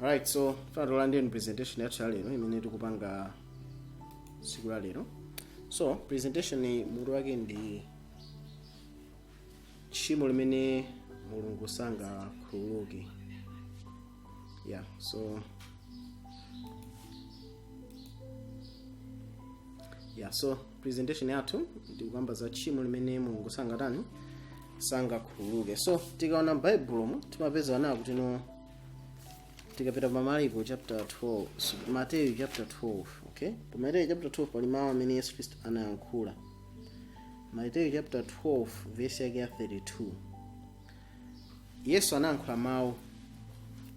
Alright, so funa tilandeni presentation yathu ya lero imene tikupanga tsiku la lero. So presentation mutu wake ndi tchimo limene Mulungu sangakhululuke. Yeah, so yeah, so presentation yathu ndikukamba za tchimo limene Mulungu sangatani, sangakhululuke. So tikaona m'Baibulomu timapeza na kuti no tikapita pa Mariko chapter 12, so, Mateyu chapter 12, okay, pa Mateyu chapter 12 pali mawu amene Yesu Khristu anayankhula. Mateyu chapter 12 verse yake ya 32, Yesu anayankhula mawu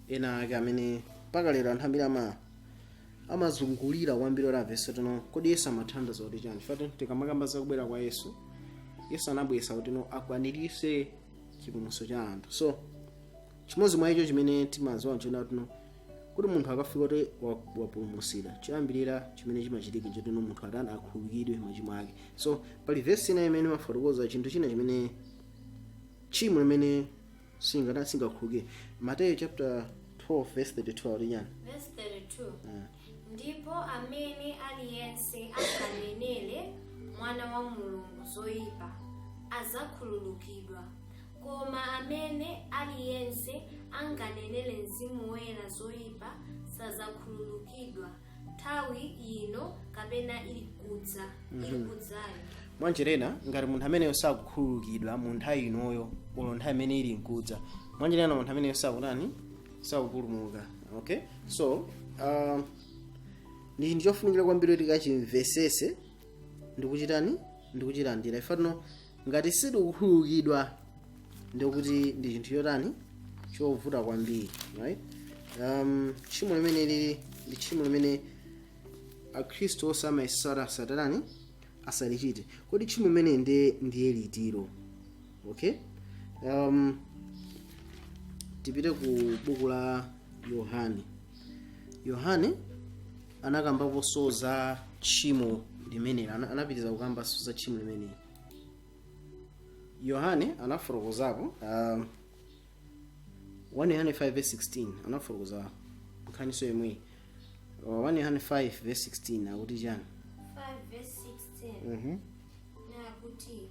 ena ake amene mpaka lero anthu ambiri amazungulira kwambiri ora verse tino kodi Yesu amathandiza kuti chani? Fati tikamakamba za kubwera kwa Yesu, Yesu anabwera kuti no akwaniritse chipulumutso cha anthu. So chimodzi mwa icho chimene timadziwa nchona kuti no kuti munthu akafika kuti wapulumutsidwa, choyambirira chimene chimachitika nchoti no munthu atani, akhululukidwe machimo ake. So pali vesi ina imene imafotokoza chinthu china chimene tchimo limene singakhululuke. Mateyu chapter 12 verse 32 akuti chani? Verse 32. Ndipo amene aliyense anganenere Mwana wa Mulungu zoyipa adzakhululukidwa, koma amene aliyense anganenere Mzimu Woyera zoyipa sadzakhululukidwa nthawi ino kapena ili kudza ili kudzayo. Mwanjira ina, ngati munthu ameneyo sakukhululukidwa mu nthawi inoyo olo nthawi imene ili nkudza, mwanjira ina munthu ameneyo sakutani, sakupulumuka. Okay, so ndi chinthu chofunikira kwambiri kuti tikachimvesese ndikuchitani, ndikuchilandira. Ifatino ngati sitikukhululukidwa ndikuti ndi chinthu chotani, chovuta kwambiri, right? Tchimo limene lili ndi tchimo limene Akhristu onse amayesera asatarani, asalichite. Kodi tchimo limene ndiye litiro? Okay, tipite ku buku la Yohane. Yohane anakambaponso za tchimo limeneli. Anapitiriza kukambanso za tchimo limeneli. Yohane anafotokozapo 1 Yohane 5 verse 16, anafotokoza nkhaniso yomweyi. 1 Yohane 5 verse 16 akuti chani? 5 verse 16. Nakuti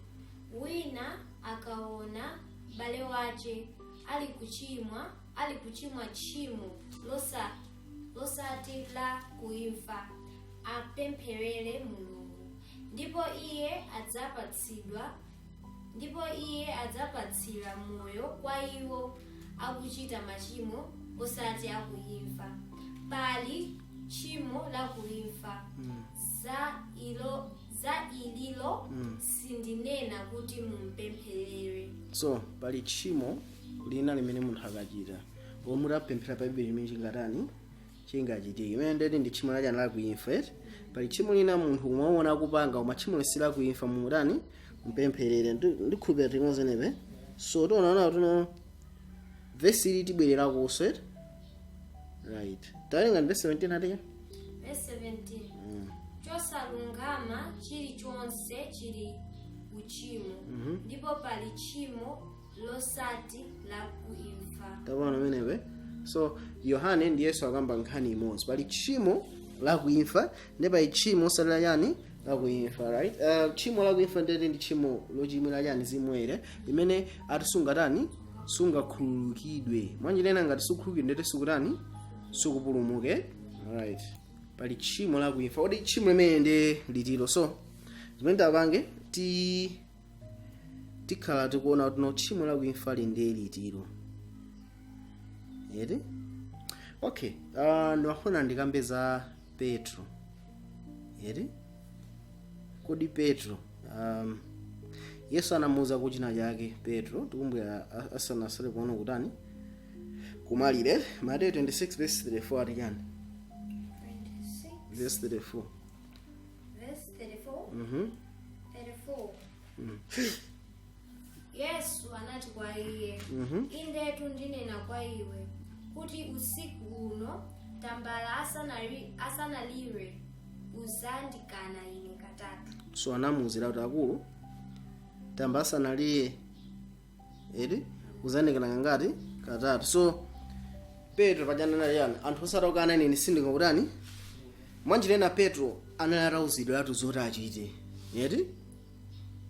wina akaona m'bale wace ali kuchimwa tchimo losati la kuimfa, apempherere Mulungu, ndipo iye adzapatsira moyo kwa iwo akuchita machimo osati akuimfa. Pali tchimo la kuimfa. Za ililo sindinena kuti mumpempherere. So pali tchimo lina limene munthu akachita omwe apemphera palibe chimene chingatani, chingachitike. Imene ndeti ndi tchimo lachani, lakuimfa, eti? Pali tchimo lina munthu umaona akupanga koma tchimo lisi lakuimfa, mutani, mpempherere. Ndikhulupirira timozenepe. So tionaona tuno vesi ili tibwererakonso, eti? Right, tawerenga verse 17 atiya. Verse 17. Chosalungama chilichonse chili uchimo, ndipo pali tchimo losati la kuimfa. Taona menepe. So Yohane ndi Yesu akamba nkhani imodzi. Pali tchimo lakuimfa ndi pali tchimo osati la chani, lakuimfa, right? Tchimo lakuimfa ndeti ndi tchimo lochimwira chani, zimwere imene ati sungatani, sungakhululukidwe. Mwanjira ina ngati sukhululukidwe ndeti sukutani, sukupulumuke, right? Pali tchimo lakuimfa. Kodi tchimo limene ndi litiro? So zimene tapange tikhala tikuona kuti no tchimo lakuimfa li ndi litiro, eti? Okay, ndimafuna ndikambe za Petro, eti? Kodi Petro, Yesu anamuuza kuchina chake Petro, tikumbukira asanasale kuona kutani, kumalire. Mateyu 26 verse 34 ati chani? 26 Verse 34. Verse 34. 34. Yesu anati kwa iye, "Indetu ndinena kwa iwe kuti usiku uno tambala asanalire uzandikana ine katatu." So anamuuzira kuti akulu, tambala asanalire, eti, uzandikana kangati? Katatu. So Petro pajana anali yani anthu osatokana ine sindingakutani. Mwanjira ina Petro anali atauzidwa zoti achite, yeti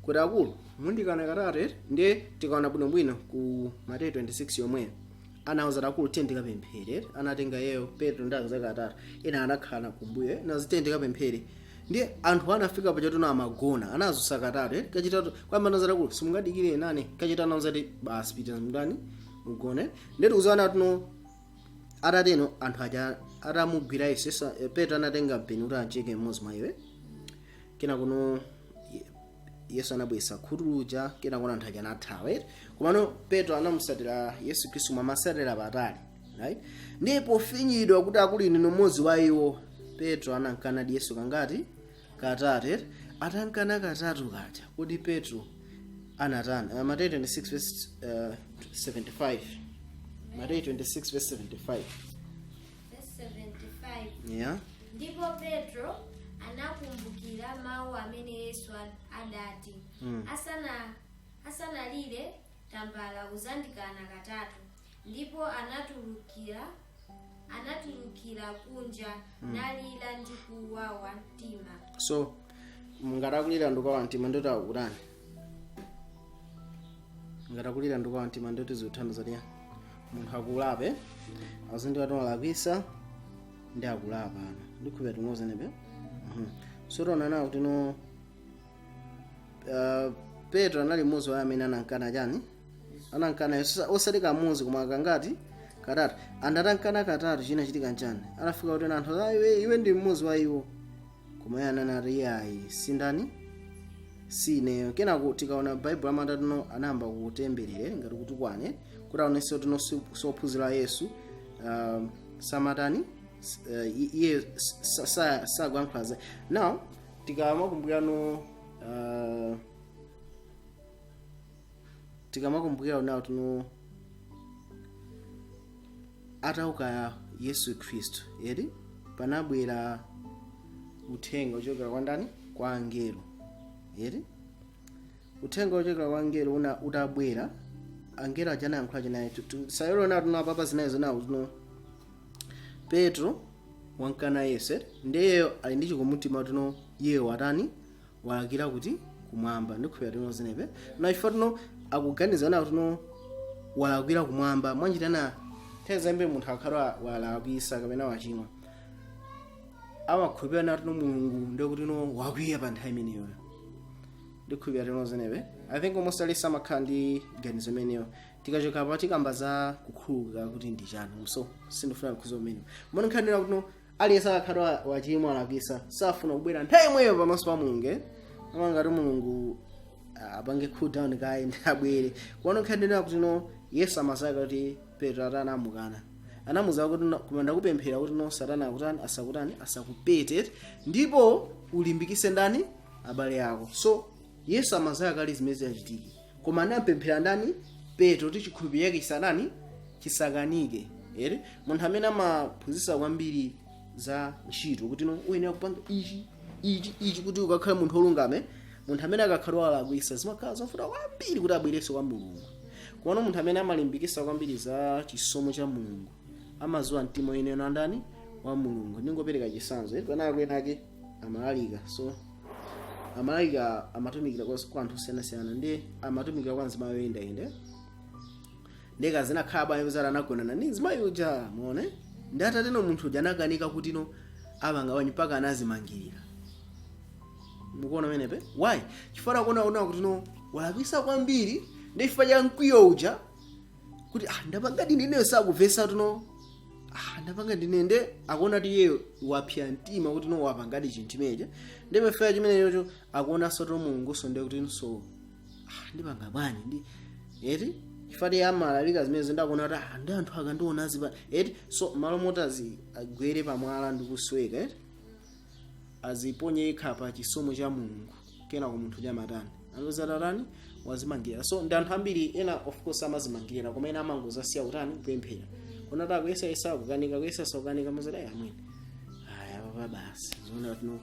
kuti akulu mundikana katatu, eti? Ndiye tikaona bwinobwino ku Mateyu 26 yomweyo anawuza akulu, "Tiye ndikapemphere." Eti? Anatenga yeyo Petro ndi anzake atatu, ena anakhala kumbuyo, nazi, "Tiye ndikapemphere." Ndiye anthu anafika pachatuna amagona, anazusa katatu, eti? Kachitatu kwamba anawuza akulu, "Simungadikire nane?" Kachitatu anawuza kuti, "Basi, pita mndani mugone." Ndiye tikuziona tuno atateno anthu aja atamugwira Yesu, Petro anatenga mpeni kuti acheke mmodzi mwa iwe. Kena kuno Yesu anabwesa khutu luja. Kena kuno anthu aja anathawa, eti? Komano Petro anamusatira Yesu Khristu, mwamasatira patali, right? Ndiye pofinyidwa kuti akulu inu mmodzi wa iwo, Petro anamkanadi Yesu kangati? Katatu, eti? Atankana katatu kaja, kuti Petro anatani? Mateyu 26 verse 75, Mateyu 26 verse 75. Verse 75. Yeah. Ndipo Petro anakumbukira mawu amene Yesu adati, "Asanalire tambala uzandikana katatu." Ndipo anatulukira kunja nalira ndi kuwawa mtima. So mungatakulira ndikuwawa mtima, ndoti akutani? Ngatakulira ndikuwawa mtima, ndoti zikuthandiza kuti munthu akulape, azindikira tinalakwisa ndi akulapa ano. Ndikhupira tinozenepe. So tionana kuti no Petro anali mmodzi wa amene anankana chani? Anankana Yesu, osati kamodzi koma kangati? Katatu. Anthu atankana katatu, chinachitika nchani? Anafika kuti anthu, "Ah, iwe ndi mmodzi wa iwo." Koma iye ananati, "Iye ayi, sindani, sineyo." Kenako tikaona Baibulo amati no anayamba kutemberere ngati kutukwane kuti aonese kuti no sophunzira Yesu samatani, iye sakuyankhula za. Now tikamakumbukirano tikamakumbukira nawo tuno atauka Yesu Khristu, eri, panabwera uthenga ochokera kwa ndani? Kwa angelo, eri. Uthenga ochokera kwa angelo una utabwera, angelo aja anayankhula chinayi sayolo na tuno apapa zinayi nawo tuno Petro wankana Yesu, eri. Ndiyeyo ali ndi chikumutima tuno iye watani? Walakira kuti kumwamba. Ndikhupira tuno zinepe na ifo tuno akuganiza nawo tuno walakwira kumwamba. Mwanjitana nthawi zambiri munthu akhala walakwisa kapena wachimwa, amakhulupirira na tuno Mulungu ndikuti no wakwiya pa nthawi imeneyoyo. Ndikhulupirira tuno zinepe. I think almost alisi amakhala ndi ganizo imeneyo. Tikachoka pa tikamba za kukhululuka kuti ndi chani, so sindifuna kukhuza umenewo. Mona nkhanira kuti no aliyense akakhala wachimwa, alakwisa, safuna kubwera nthawi imweyo pamaso pa Mulungu, eh? Amangati Mulungu apange cool down kaye ndi abwere kuona. Nkhanira kuti no Yesu amasaka kuti Petro atanamukana, anamuza kuti no, koma ndakupemphera kuti no Satana akutani, asakutani, asakupete, ndipo ulimbikise ndani? Abale ako. So Yesu amazaka kale zimene zachitike, koma anampemphera ndani? Petro, kuti chikhulupiriro chake chisanani, chisakanike, ere. Munthu amene amaphunzitsa kwambiri za ntchito kuti no uyenera kupanga ichi, ichi, ichi kuti ukakhale munthu wolungama, munthu amene akakhala walakwisa zimakhala zovuta kwambiri kuti abwerenso kwa Mulungu. Kuona munthu amene amalimbikitsa kwambiri za chisomo cha Mulungu, amaziwa mtima yenena ndani? Wa Mulungu. Ndingopereka chitsanzo, eri. Panako enake amalalika, so amalalika, amatumikira kwa anthu osiyanasiyana, ndi amatumikira kwa mzimayi woyendayenda. Ndeka zinakhala bwanji zara anagonana ndi mzimayi uja, muone. Ndi atateno munthu uja anakanika kuti no apanga wanyi, mpaka anazimangirira. Mukuona menepe? Why? Chifukwa akuona ona kuti no walakwisa kwambiri, ndi chifukwa cha mkwiyo uja kuti, "Ah, ndapanga ndine ineyo," sakuvesa tuno, "Ah, ndapanga ndine." Nde akuona kuti iyeyo wapya mtima kuti no wapangadi chinthu chimenechi, ndi pefera chimenechocho akuonanso to Mulunguso, ndiye kuti nso, "Ah, ndipanga bwanji?" Ndi eti chifukwa iye amalalika zimene ndakuona kuti, "Ah, ndi anthu akandiona zipa," eti. So malo motazi agwere pamwala ndi kusweka, eti, aziponye yekha pa chisomo cha Mulungu. Kenako munthu chamatani alozatatani wazimangirira. So ndi anthu ambiri ena of course amazimangirira, koma ena amangozasiya kutani? Kupemphera. Kona akuyesayesa kukanika, kuyesayesa kukanika, mazati ayi amwene, aya papa basi zoona tino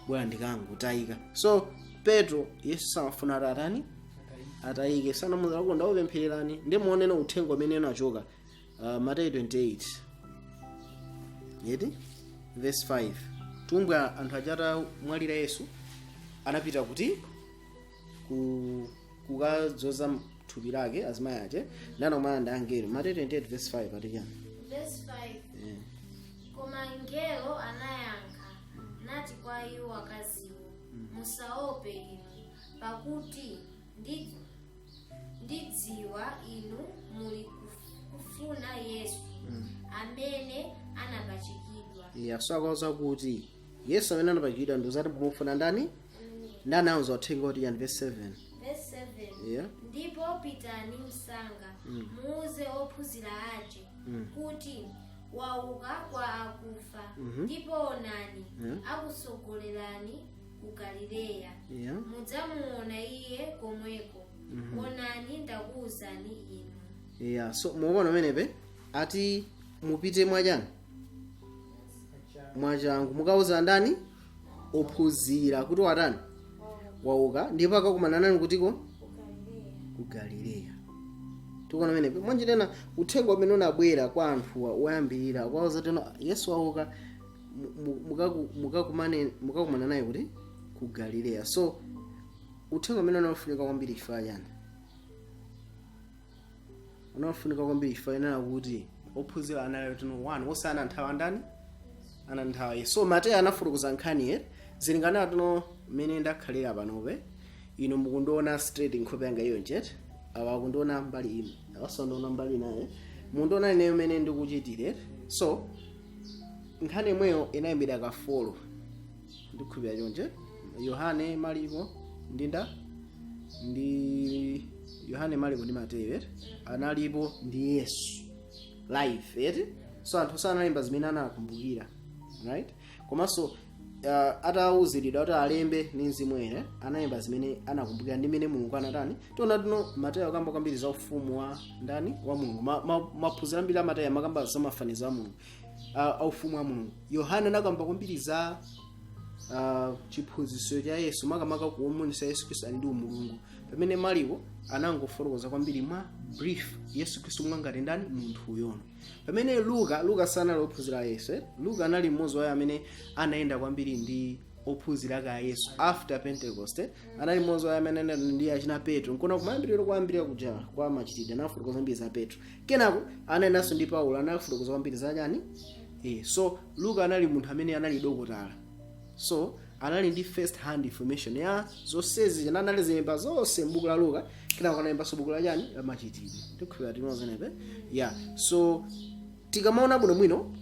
bwana ndikangotayika. So Petro, Yesu samafuna atatani? Atayike. Sanamuza ako ndawupemphererani. Ndi muonene uthenga umene unachoka. Mateyu 28 yeti verse 5, tumbwa anthu aja atamwalira, Yesu anapita kuti kukadzoza thupi lake azimayi ache ndanakumana ndi angelo. Mateyu 28 verse 5 ati chani? Verse 5: Koma mngelo anayankha nati kwa iwo akaziwo, "Musaope inu, pakuti ndidziwa inu muli kufuna Yesu amene anapachikidwa." Yeah, so akauza kuti Yesu amene anapachikidwa, ndi uzati mufuna ndani? Ndani auza uthenga kuti yani? Verse 7. Verse 7: Ndipo pitani msanga, muuze ophunzira ake kuti wauka kwa akufa, ndipo onani, akusogolerani ku Galileya. Mudzamuona iye komweko. Onani, ndakuwuzani inu. Yeah, so mukuona pamenepe ati mupite mwachani? Mwachangu, mukauza ndani? Ophunzira kuti watani? Wauka. Ndipo akakumana nani kutiko? Ku Galileya. Tikuona pamenepe mwanjitena uthenga umene unabwera kwa anthuwa woyambirira kwauza teno Yesu wauka, mukakumana naye kuti? Ku Galileya. So uthenga umene unafunika kwambiri chifukwa chani? Unafunika kwambiri chifukwa inena kuti ophunzira anali tino one wose ananthawa ndani? Ananthawa Yesu. So Mateyu anafotokoza nkhaniye zilingana tino mmene ndakhalira panope. Ino mukundiona straight, nkhope yanga iyo njet, awa akundiona mbali ino, awasandiona mbali naye, mundiona ineyo mmene ndikuchitire. So nkhani imweyo inayimbidwa ka 4, ndikhulupirira chonje: Yohane, Mariko ndinda ndi Yohane, Mariko ndi Mateyu, eti? Analipo ndi Yesu live, eti? So anthu sanalemba zimene anakumbukira, right? Komanso atawuziridwa kuti alembe ndi Mzimu Woyera, analemba zimene anakumbukira ndi mmene Mulungu anatani. Tiona tino Mateyu akamba kwambiri za ufumu wa ndani? Wa Mulungu. Maphunziro ambiri a Mateyu amakamba za mafanizo a Mulungu, a ufumu wa Mulungu. Yohane anakamba kwambiri za chiphunzitso cha Yesu, makamaka kuomonesa Yesu Khristu ali ndi umulungu, pamene Mariko anangofotokoza kwambiri mwa brief Yesu Khristu mwangati ndani? Munthu uyono. Pamene Luka sanali ophunzira a Yesu, eh? Luka anali mmodzi wayo amene anayenda kwambiri ndi ophunzira ake a Yesu after Pentecost, eh? Anali mmodzi wayo amene anayenda ndi achina Petro, nkona kumayambiriro kwambiri kuja kwa Machitidwe anafotokoza kwambiri za Petro. Kenako anayendanso ndi Paulo, anafotokoza kwambiri za chani? So Luka anali munthu amene anali dokotala, so anali ndi first hand information ya zonsezi chana anali zilemba zonse m'buku la Luka. Kenako analembanso buku la chani? La Machitidwe. Ndikukhulupirira tinozenepe. Yeah, so tikamaona bwinobwino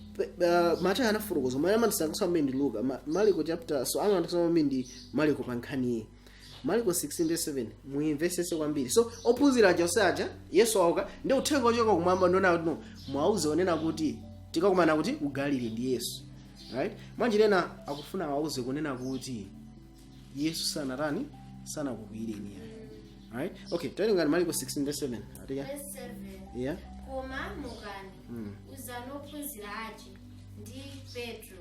Mateyu anafotokoza mene amatisangalatsa kwambiri ndi Luka. Mariko chapter, so amatisangalatsa kwambiri ndi Mariko pa nkhaniyi. Mariko 16:7 muimvesese kwambiri. So ophunzira aja onse aja, Yesu auka ndi uthenga ochoka kumwamba, ndiona kuti no, mwauze onena kuti tikakumana kuti? Ku Galili ndi Yesu, right? Mwanjirena akufuna awauze kunena kuti Yesu sanatani? Sanakukwiyireni yayi, right? Okay, tawerengani Mariko 16:7 atiya. Verse 7: Koma mukani, uzani ophunzira ake ndi Petro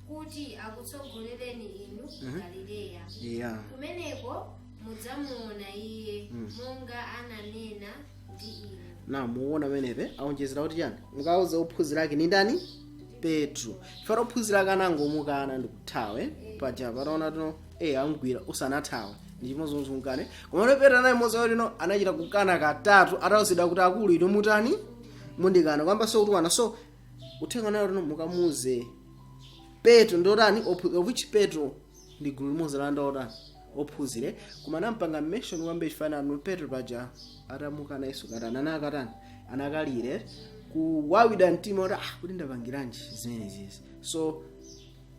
kuti akutsogolereni inu ku Galileya. Kumeneko mudzamuona iye, monga ananena ndi inu. Na muona pamenepe aonjezera kuti chani? Mukauze ophunzira ake ni ndani? Petro. Chifukwa ophunzira ake anangomukana ndikuthawe paja pataona tino amgwira usanathawe ndi chimodzi mukane. Koma Petro anali mmodzi wawo tino anachita kukana katatu atawuzidwa kuti akulu inu mutani? Mundikana kwamba. So kutukwana. So uthenga nayo tino mukamuze Petro ndotani, of which Petro ndi gulu limodzi la ndotani? Ophunzire. Koma anampanga mention kwambiri chifanano Petro paja atamukana Yesu katani, anakatani? Anakalire kuwawida mtima kuti ah, kuti ndapangiranji zimenezi. So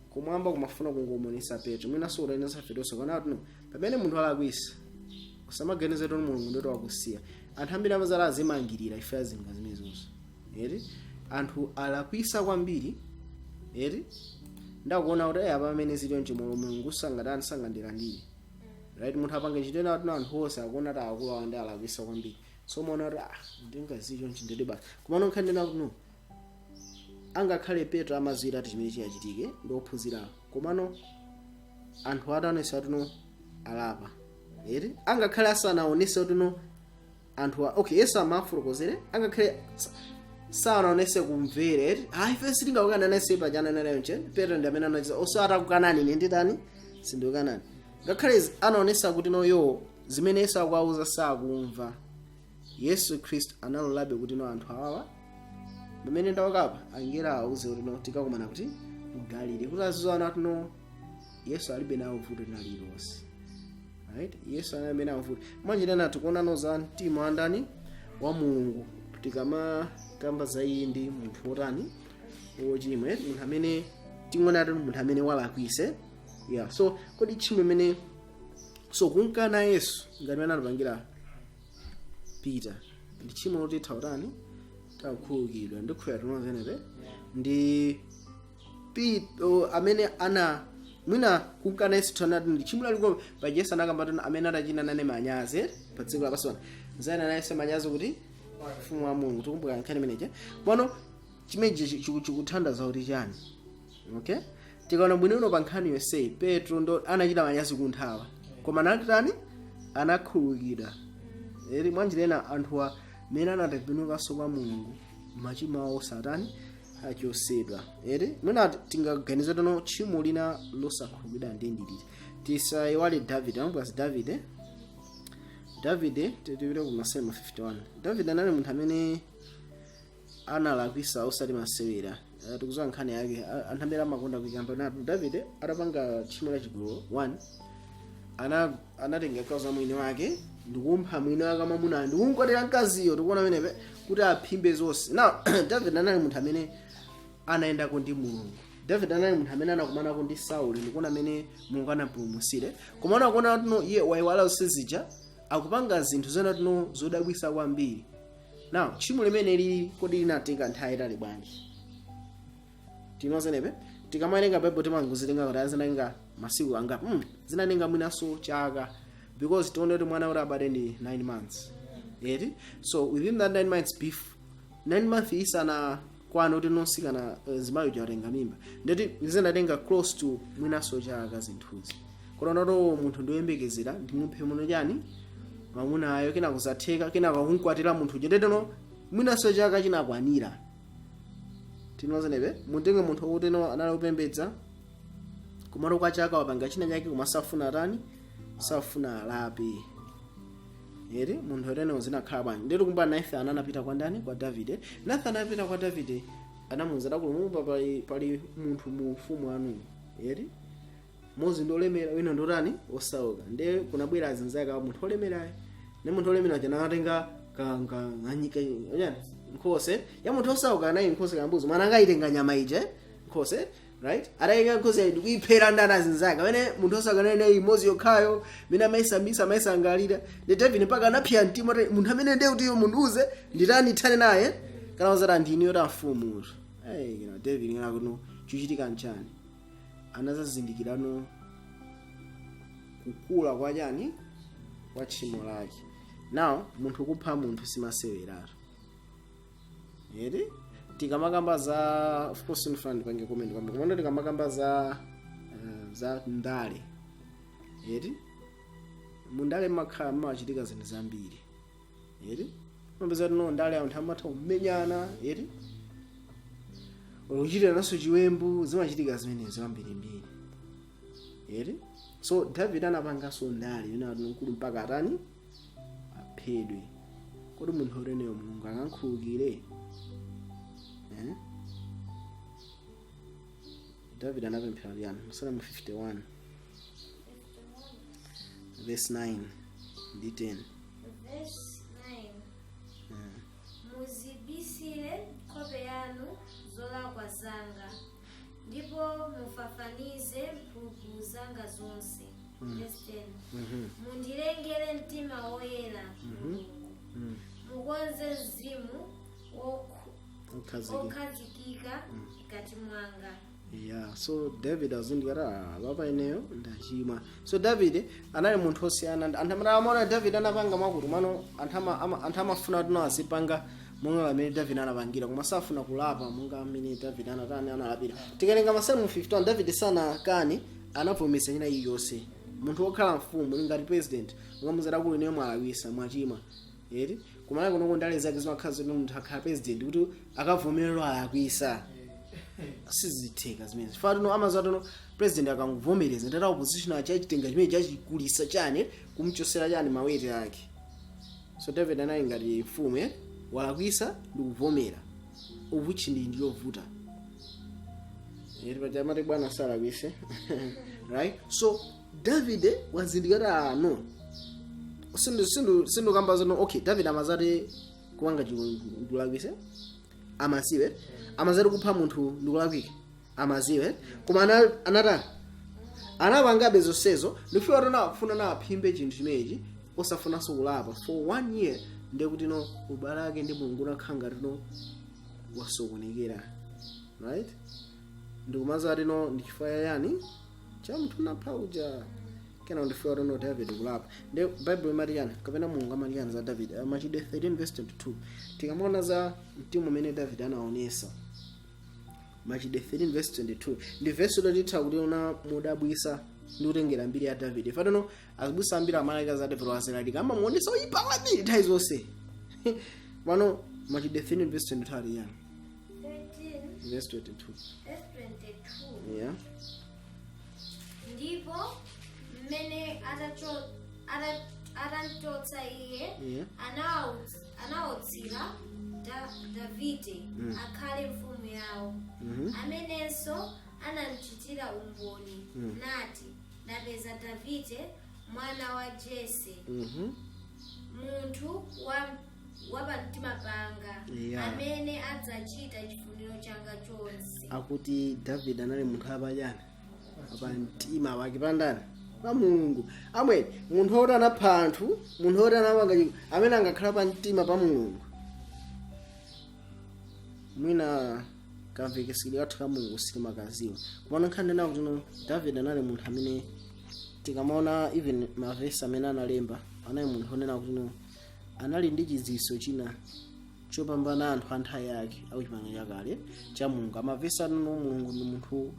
kumwamba kumafuna kungomonesa Petro, mwinanso utayenesa Petronso kana kuti no, pamene munthu alakwisa usamaganize kuti Mulungu ndoti wakusiya. Anthu ambiri amazala azimangirira ife azinga zimenezonso, eti? Anthu alakwisa kwambiri, eti? Ndakuona kuti apa pamene zili mchimolo Mulungu sangatani? Sangandilandire, right? Munthu apange ntchito ena kuti anthu onse akuona kuti akulu awa ndi alakwisa kwambiri, so muona kuti ah, ndingazicho nchindedi basi. Koma nokha ndina kuti no, angakhale Petro amadziwira kuti chimene chiyachitike ndi ophunzira, komano anthu ataonesa kuti no alapa, eti? Angakhale asanaonese kuti no Anthu okay, Yesu amafotokozere, angakhale sanaonese kumvera eti, "Ayi, ife sitingakukana nase pachana nayo nche." Petro ndi amene anachita oso atakukanani, ine nditani? Sindikukanani. Ngakhale anaonesa kuti noyo zimene Yesu akuwauza sakumva, Yesu Khristu analolabe kuti no, anthu awawa pamene ndawakapa angelo awauze kuti no, tikakumana kuti ku Galili, kuti azizoona kuti no, Yesu alibe nawo vuto lina lililonse, right? Yesu analibe nawo vuto. Mwanjirana tikuonano za mtima wa ndani? Wa Mulungu. Tikamakamba za iye, ndi munthu wotani? Wochimwa, munthu amene tingonati munthu amene walakwise, yeah. So kodi tchimo imene, so kunkana Yesu ngati mene anapangira Peter, ndi tchimo loti thautani takhululukidwa? Ndikhulupirira tinozenepe ndi amene ana mwina kunkana Yesu thanati ndi tchimo lalikulu. Pa Yesu anakamba tino amene adachita nane manyazi pa dziko lapansi pano, nzayina nayenso manyazi kuti ufumu wa Mulungu. Tikumbuka nkhani imeneyi pano. Chimenechi chikuthandiza kuti chani? Okay, tikaona bwinobwino pa nkhani yonseyi, Petro ndo anachita manyazi kunthawa, koma anatani? Anakhululukidwa. Eri mwanjirena anthuwa mene anatembenukanso kwa Mulungu, machimo awo satani achosedwa. Eri mwina tingaganize tono tchimo lina losakhululukidwa ndi ndiliti? Tisayiwale Davide, ambukazi Davide. Davide, tipite ku Masalimo 51. Davide anali munthu amene analakwisa osati masewera. Tikuziwa nkhani yake. Anthu ambiri amakonda kuikamba natu. Davide atapanga tchimo la chigololo 1, anatenga mkazi wa mwini wake ndikumpha mwini wake mwamuna ndikumkwatira mkaziyo. Tikuona pamenepe kuti aphimbe zonse. Now David anali munthu amene anayendako ndi Mulungu. David anali munthu amene anakumanako ndi Sauli, ndikuona amene Mulungu anampulumutsire. Koma anakuona tino iye wayiwala zonse zija, akupanga zinthu zena tino zodabwisa kwambiri. Now tchimo limene lili, kodi linatenga nthawi itali bwanji? Tinozenepe tikamawerenga Bible timangozitenga kuti azinatenga masiku angapo. Zinatenga mwinanso chaka, because tione kuti mwana kuti abade ndi 9 months, eti? So within that 9 months, before 9 months isana kwana kuti nonsikana zimayi uja watenga mimba, ndeti zinatenga close to mwinanso chaka zinthuzi. Koma nato munthu ndioyembekezera, ndimuphe muno chani mwamuna ayo, kena kuzatheka, kena kakunkwatira munthu uja, ndeteno mwinanso chaka chinakwanira. Tinozenepe mutenge munthu wokuti no anali kupembedza, kumalo kwa chaka wapanga china chake, koma safuna tani? Safuna alape, eri? Munthu otene zinakhala bwanji? Ndeti kumba Nathan anapita kwa ndani? Kwa Davide. Nathan anapita kwa Davide, anamuwuza takulumumba pali munthu mu ufumu anu, eri? Mmodzi ndi olemera, wina ndi otani? Osauka. Nde kunabwera azinzake awo munthu olemerayo, ne munthu olemera chana akatenga yani nkhose ya munthu osauka, anayi nkhose kambuzi, mwana angayitenga nyama ije nkhose, right? Atayenga nkhose ndikuiphera ndani? Azinzake. Amene munthu osauka naye imodzi yokhayo mene amayisambisa, amayisangalira ndi David, mpaka anaphiya mtima kuti munthu amene ndiye kuti mundiuze nditani, thane naye, kana uzati ndini yoti amfumu. Hey, David ngana kuno chuchitika nchani? Anazazindikirano kukula kwa chani? Kwa tchimo lake. Now munthu kupha munthu simaseweratu, eri? Tikamakamba za, of course ndifuna ndipange comment kwamba, komando tikamakamba za ndale, eri? Mundale makhala mmachitika zinthu zambiri, eri? Mapeza tino ndale anthu amatha kumenyana, eri? Kuchitira naso chiwembu, zimachitika zimenezi kwambirimbiri, eri? So David anapanganso ndale yona mkulu mpaka atani? Aphedwe. Kodi munthu ureneyo Mulungu akankhululukire, eh? David anapemphera liyani? Masalimo 51 verse 9 ndi 10. Verse 9: Muzibisire nkhope yanu zolakwa zanga, ndipo mufafanize mphulupulu zanga zonse. Verse 10: Mundilengere mtima woyera, Mulungu, mukonze mzimu okhazikika okhazikika mkati mwanga. Yeah, so David azindikira papa ineyo ndachimwa. So David anali munthu osiyana. Anthu amene amaona David anapanga mwakuti mano anthu amafuna kuti no azipanga monga amene David anapangira, koma safuna kulapa monga amene David anatani? Analapira. Tikalenga Masalimo 51, David sanakani, anavomereza china iliyonse. Munthu wokhala mfumu ngati president, ungamuzati akulu ineyo mwalawisa, mwachimwa, eti? Kumalawi kuno ndale zake zimakhala zoti munthu akhala president kuti akavomerera alakwisa, sizitheka zimene fatino amazatino. President akangovomereza, ndata opposition achachitenga chimene chachikulisa chani, kumchosera chani mawete ake. So David anali ngati mfumu, walakwisa ndikuvomera, of which ndi ndiyovuta amati bwana salakwise, right? So David wazindikira, ah, no, sindukamba zino. Okay, David amazati kuwanga ndikulakwise, amaziwe. Amazati kupha munthu ndikulakwika, amaziwe. Koma anatani? Anapangabe zonsezo. Ndikufika tona afuna na aphimbe chinthu chimenechi, osafunanso kulapa for one year. Ndiye kuti no, ubale ake ndi Mulungu unakhala ngati no wasokonekera, right? Ndikumaza ati no, ndi chifukwa yani cha munthu unapha uja. Kena ndifika tono David kulapa. Ndi Bible imati yani, kapena Mulungu amati yani za David? Machitidwe 13 verse 22. Tikamaona za mtima umene David anaonesa, Machitidwe 13 verse 22 ndi verse lotitha kuti una mudabwisa ndi kutengera mbiri ya David. Fatano azibusa ambiri amalika za David, wazilalika, amamuonesa oyipa kwambiri nthawi zonse. Pano Machitidwe 13 verse 22 ali yani? 13 Verse 22. Verse 22. Yeah. Ndipo mmene atamchotsa iye, anawutsira Davide akhale mfumu yawo, amenenso anamchitira umboni, nati, "Ndapeza Davide mwana wa Jese, munthu wa pamtima panga, amene adzachita chifuniro changa chonse." Akuti David anali munthu apachani? Apamtima pake pandani? Pa Mulungu. Amweni, munthu woti anapha anthu, munthu woti anapanga amene angakhala pa mtima pa Mulungu, mwina kamvekesedwe kathu ka Mulungu sitimakaziwa. Komano nkhani ndina kuti no, David anali munthu amene tikamaona even mavesi amene analemba, anali munthu onena kuti no, anali ndi chidziwitso china chopambana anthu a nthawi yake akuchipangano chakale cha Mulungu. Amavesi ano, Mulungu ndi munthu,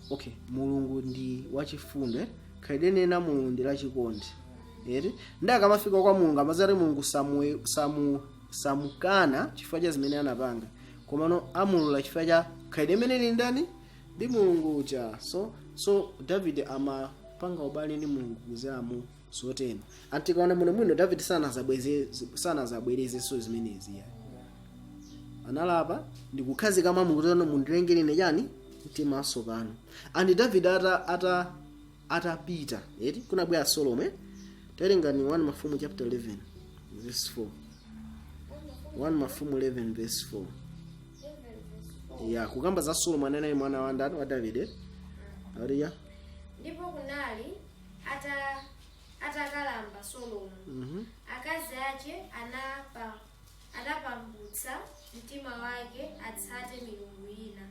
okay, Mulungu ndi wachifundo, khalidwe nena Mulungu ndi lachikondi eti. Ndi akamafika kwa Mulungu amazati Mulungu samukana chifukwa cha zimene anapanga, komano amulula chifukwa cha khalidwe imene lili ndani? Ndi Mulungu uja. So David amapanga ubale ndi Mulungu kudzera mu zotero. Antikaona muno mwino, David sanazabwerezenso zimenezi ya. Analapa ndikukhazika mwa Mulungu kuti mundilengere ine chani? Mtima watsopano. And David ata ata atapita eti, kunabwera Solomon. Tawerengani 1 Mafumu chapter 11 verse 4. 1 Mafumu 11 verse 4. Ya, kukamba za Solomon anali mwana wa ndani? Wa David. Ariya. Ndipo kunali atakalamba Solomo, akazi ache anapambutsa mtima wake atsate milungu ina,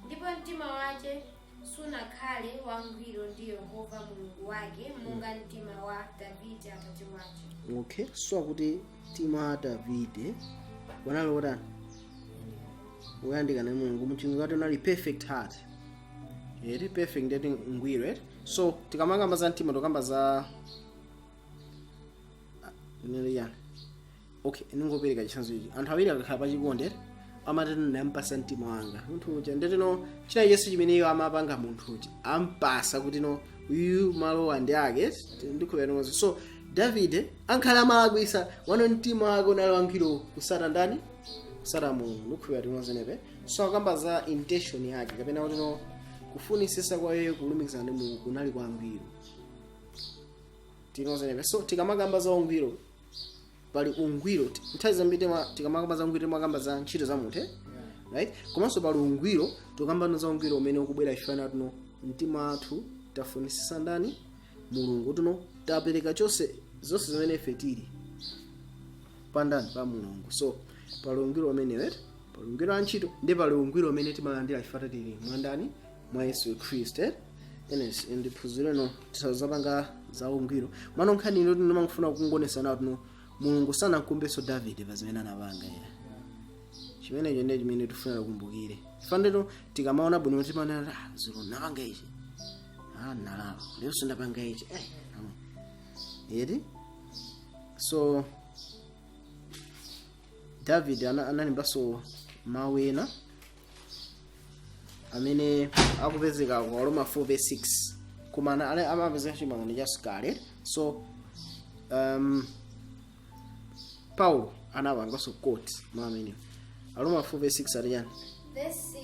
ndipo mtima wake sunakhale wangwiro ndi Yehova Mulungu wake monga mtima wa Davide atate wake. Okay, so akuti mtima wa Davide unali wotani? Woyandikana ndi Mulungu. Muchizungu ati unali perfect heart eti, perfect ndeti ngwiro eti. So tikamakamba za mtima, tikamba za nene yani. Okay, ningopereka chitsanzo ichi. Anthu awiri akakhala pachikondi amati, "Ndampasa mtima wanga munthu uja." Ndetino china chonse chimene iwo amapanga, munthu uja ampasa kuti no, uyu malowa ndi ake. Ndikhulupirira. So Davide ankhala amalakwisa wano, mtima wake unali wangwiro kusata ndani? Kusata Mulungu. Ndikhulupirira tinozenepe. So akamba za intention yake, kapena kuti no, kufunisisa kwa iye kulumikizana ndi Mulungu kunali kwangwiro. Tinozenepe. So tikamakamba za ungwiro, pali ungwiro nthawi zambiri tikamakamba za ungwiro timakamba za ntchito za munthu, eh? Right? Komanso pali ungwiro, tikamba za ungwiro umene ukubwera chifana tuno mtima wathu tafunisisa ndani? Mulungu. Tuno tapereka chonse, zonse zimene ife tili pandani? Pa Mulungu. So pali ungwiro umenewo, pali ungwiro wa ntchito, ndi pali ungwiro umene timalandira chifukwa tili mwandani? Mwa Yesu Khristu, eh? Enes ndiphunziro no tisazapanga za ungwiro. Mano nkhani ino tinomangofuna kungonesa nawo tuno Mulungu sanakumbenso Davide pa zimene anapanga ira. Chimenecho ndiye chimene tifuna kukumbukire. Faniro tikamaona bwino timanena, "Ah, zero napanga ichi, ah, nalapa lero, sindapanga ichi, eh, eti." So David analembanso mawu ena amene akupezeka ku Roma 4 verse 6, koma amapezeka chipangano chakale. So Paulo anapanganso quote mawu amenewo. Aroma 4 verse 6 ati chani? Verse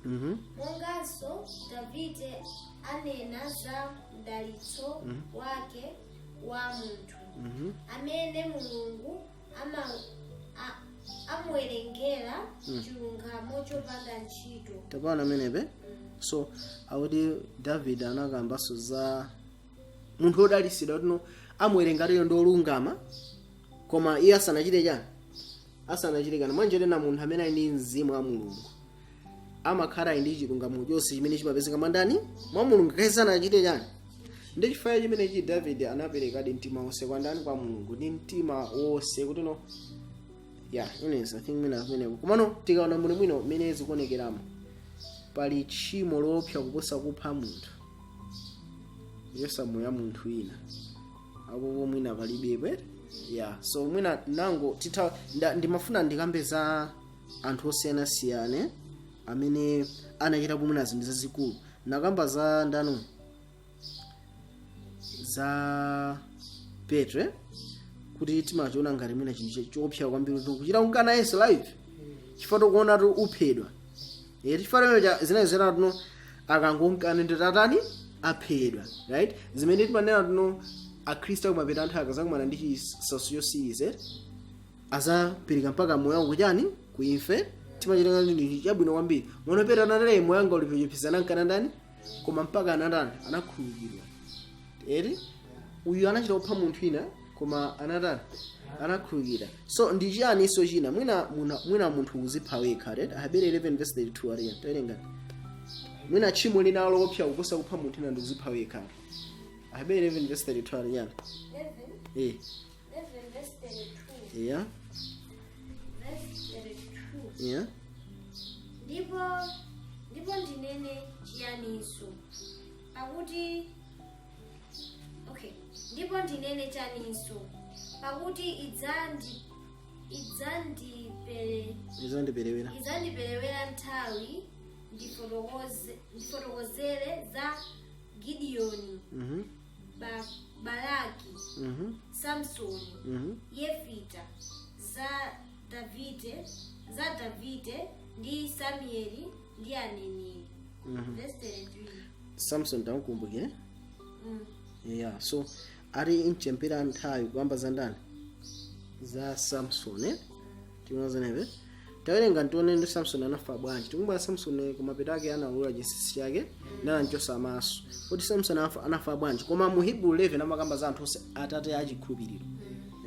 6. Monganso Davide anena za mdalitso wake wa munthu amene Mulungu amuwerengera chilungamo chopanda ntchito. Tapaona amenepe. So akuti David anakambanso za munthu wodalitsidwa tino amuwerenga tiyo ndi olungama, koma iye asanachite chani? Asanachite kani. Mwanjerena munthu amene ali ndi mzimu wa Mulungu amakhala ali ndi chilungamo chonse chimene chimapezeka mwandani? Mwa Mulungu, kaye sanachite chani. Ndi chifukwa chimenechi David anaperekadi mtima wonse kwa ndani? Kwa Mulungu, ndi mtima wonse kuti no. Yeah, anyways, I think mina kumeneko. Komano tikaona muno mwino mmene zikuonekeramo, pali tchimo loopsa kuposa kupha munthu, yosamoya munthu wina apopo mwina palibepo. Yeah, so mwina nango titha ndimafuna ndikambe za anthu osiyanasiyana amene anachita kumwina zinthu zazikulu. Nakamba za ndanu? Za Petro, eh? Kuti timachiona ngati mwina chinthu choopsa kwambiri kuti kuchita kukana Yesu live, chifukwa tikuona tu uphedwa. Chifukwa chimene zinayi zina akangonkana ndi tatani, aphedwa, right? Zimene timanena tuno, akhristu akumapeta anthu akazakumana ndi chisautso chosiriza azapereka mpaka moyo wangu kuchani? Kuimfe. Timachita ndi chabwino kwambiri. Mono Petro anatale, moyo wanga ulipochepesana nkana ndani, koma mpaka anatani? Anakhululukidwa eri. Uyu anachita kupha munthu ina, koma anatani? Anakhululukira. So ndi chiyani so china? Mwina mwina munthu kuzipha wekha, right? Aheberi 11 verse 32 ariya, tawerenga. Mwina tchimo lina loopsa kuposa kupha munthu ina ndi kuzipha wekha. Aheberi 11 verse 32 ariya. 11. Eh. 11 verse 32. Yeah. Verse 32. Yeah. Ndipo ndinene chiyaninso? Pakuti, okay, ndipo ndinene chaninso? Pakuti idzandipere Izandiperewera. Idzandiperewera nthawi ndifotokozere za Gideoni, Baraki, Samsoni, Yefita, za Davide ndi Samueli ndi aneneri. Verse 33. Samson tamkumbukire. Mm. Yeah, so ali mchempera nthawi kuyamba za ndani? Za Samson, eh? Tiona zeneve, tawerenga ntione ndi Samson anafa bwanji. Tikumbwa Samson kumapeta ake analula chinsinsi chake nanchosa maso kuti Samson anafa bwanji. Koma mu Hebrew 11 amakamba za anthu onse atate achikhulupiriro,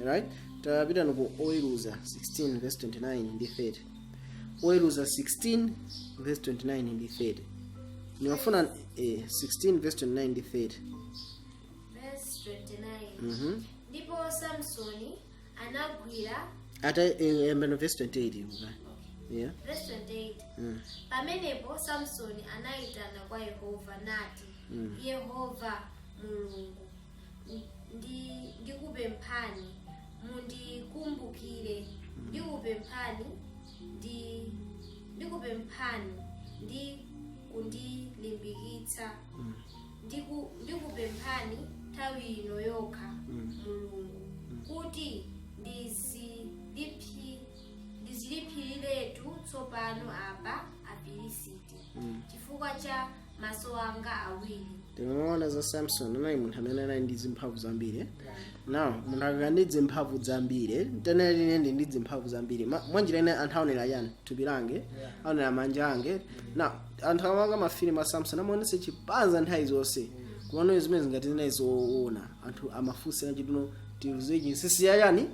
right? Tapita ku Oweruza 16 verse 29 ndi 30. Oweruza 16 verse 29 ndi 30. Nimafuna 16 verse 29 ndi 30. Verse 29. Ndipo Samsoni anagwira Ata yambeno verse 28 uka. Yeah. Verse 28. Pamenepo Samsoni anayitana kwa Yehova nati, "Yehova Mulungu, ndikupemphani mundikumbukire, ndikupemphani ndikupemphani ndi kundilimbikitsa. Ndikupemphani nthawi ino yokha, Mulungu, kuti ndizilipsiriretu tsopano apa Afilisiti chifukwa cha maso anga awiri." Timaona za Samson, anali munthu amene anali ndi zimphamvu zambiri, eh? Now munthu akakhala ndi zimphamvu zambiri, tenere ine ndi zimphamvu zambiri. Mwanjira ine anthu aonera chani? Thupi lange, aonera manja ange. Now anthu amanga mafilimu a Samson amaonesa chipanza nthawi zonse, kumano zimene zingati zinayi zoona, anthu amafunsa chituno tiuze chinsinsi chani.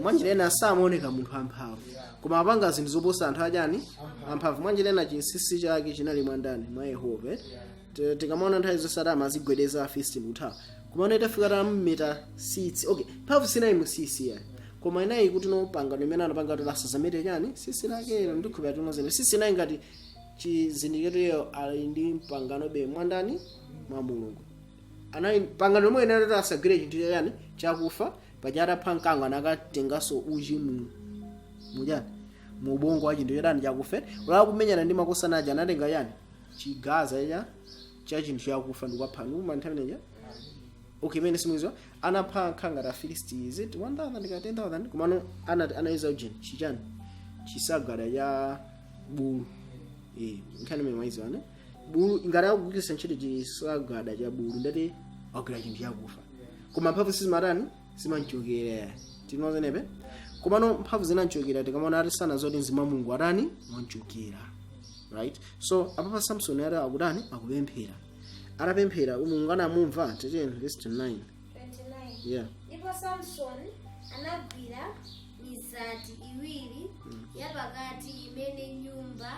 Mwanjira ina samaoneka munthu amphamvu, koma apanga zinthu zoposa anthu achani? Amphamvu. Mwanjira ina chinsinsi chake chinali mwandani? Mwa Yehova, eh? Tikamaona nthawi zonse ati amazigwedeza Afilisti kuthawa, koma itafika tammeta sitsi, okay, mphamvu sinayi musisi ya, koma inayi kuti no pangano imene anapanga kuti asazamete chani? Sisi lakelo. Ndikhupira tinozene sisi inayi ngati chizindikiro iyo ali ndi mpangano be mwandani? Mwa Mulungu. Anali pangano lomwe inali kuti asagwire chinthu chachani? Chakufa. Paja atapha mkango anakatenganso uchi mu Mujani mu ubongo wa chinthu chodani chakufa. Ulala kumenyana ndi makosana aja anatenga yani chigaza cha chinthu chakufa ndikupha numa nthawi ineja. Okay, imene simwizo anapha nkhanga ta Filisti, is it 1000 ndika 10,000? Komano anayeza ujeni chichani chisagada cha bulu, nkhani imene mwaizo ane bulu ngati akugwiritsa ntchito chisagada cha bulu, ndati agwira chinthu chakufa, koma mphamvu sizimatani, simanchokera tinozenepe. Komano mphamvu zinanchokera tikamaona ati sana zoti mzimu wa Mulungu atani wanchokera, right? So apapa Samson ati akutani, akupemphera. Atapemphera Mulungu anamumva. Teteni verse 9. 29. Yeah. Ndipo Samson anagwira mizati iwiri yapakati imene nyumba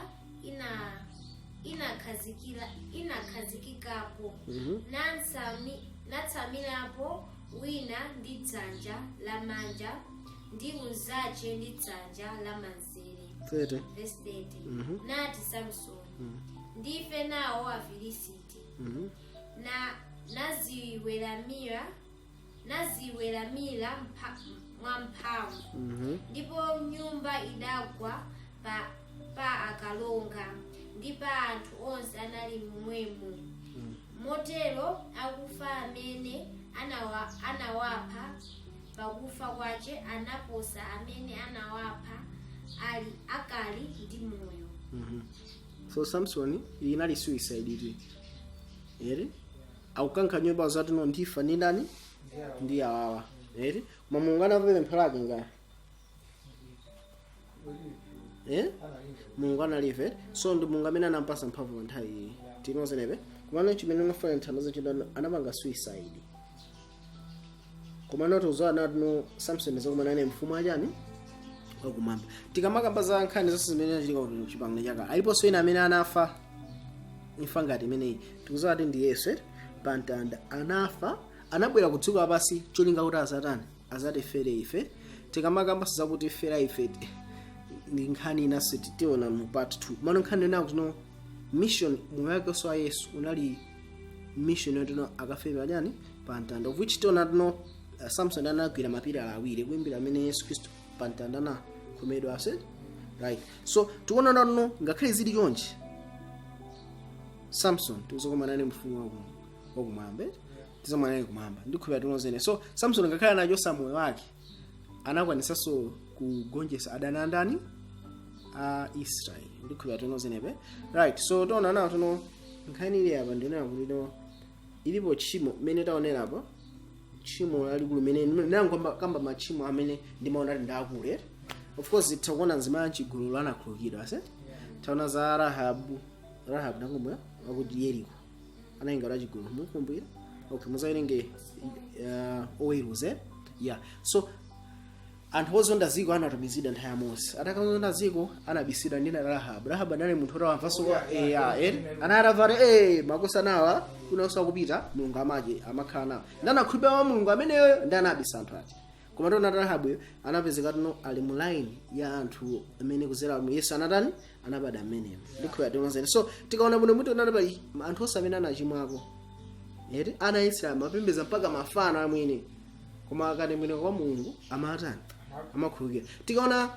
inakhazikikapo, natsamirapo wina ndi dzanja lamanja ndi unzache ndi dzanja lamanzere. 30. Verse 30. Nati Samson, "Ndife nawo Afilisiti!" Na naziweramira mwamphamvu. Ndipo nyumba idagwa pa akalonga ndi pa anthu onse anali mmwemo. Motero akufa amene anawapha pakufa kwace anaposa amene anawapha ali akali ndi moyo. So Samson inali suicide iti eri akukankha nyumba zati no ndifa ndi ndani ndi awawa eri, koma Mulungu anamva pempho lake nga Mulungu analive. So ndi Mulungu amene anampasa mphamvu pa nthawi iyi tinozenepe. Komano chimene unafuna nthandazo chino anapanga suicide, komano tiuzowa natino Samson zakumana naye mfumu achani wakumwamba. Tikamakamba za nkhani zonse zimene zinachitika kuti chipangano chaka aliponso ena amene anafa imfa ngati imeneyi. Tikuzowa ati ndi Yesu pa mtanda anafa, anabwera ku dziko lapansi cholinga kuti azatani, azatifere ife. Tikamakamba zakuti fera ife ndi nkhani inanso tiona mu part 2. Mano nkhani inayo kuti mission moyo wake wa Yesu unali mission yotino akafe pachani, pa mtanda, of which tiona tino Samson anagwira mapilala awiri kuimbira amene Yesu Khristu pa mtanda anakhomedwa ase, right? So tikuona tino ngakhale zili chonchi, Samson tikuzokomana naye mfumu wakumwamba, eh? Tizokomana naye kumwamba ndikhulupirira tinozene. So Samson ngakhale anachosa moyo wake anakwanisanso kugonjetsa adani andani a Israel, ndikhulupirira tinozenepe, right? So tiona nawo tino nkhani ili apa ndionera kuti no ilipo tchimo mmene taonerapo tchimo lalikulu mene nangomba kamba machimo amene ndimaona kuti ndakule. Of course takuona mzimayi amchigololo anakhululukidwa ase, taona za Rahabu. Rahabu nangombwa wakuti Yeriko anayinga lachigololo, mukumbukira? Okay, muzawerenge Oweruze, yeah. So anthu ozonda ziko anatumizidwa nthawi ya Mose. Atakazonda ziko anabisidwa ndi Rahabu. Rahabu anali munthu otawamvanso kwa anatavati makosanawa kunonso akupita Mulungu amache amakhala nawo ndi anakhulupirira wa Mulungu ameneyo ndi anabisa anthu aja. Koma tiona Rahabuyo anapezeka tino ali mu line ya anthu amene kuzera mu Yesu anatani, anabada ameneyo, ndikhulupirira tinozene. So tikaona bwino muti onati pali anthu onse amene anachimwako eti ana Israeli amapembedza mpaka mafano amwene, koma akatembenuka kwa Mulungu amatani, amakhululukira. Tikaona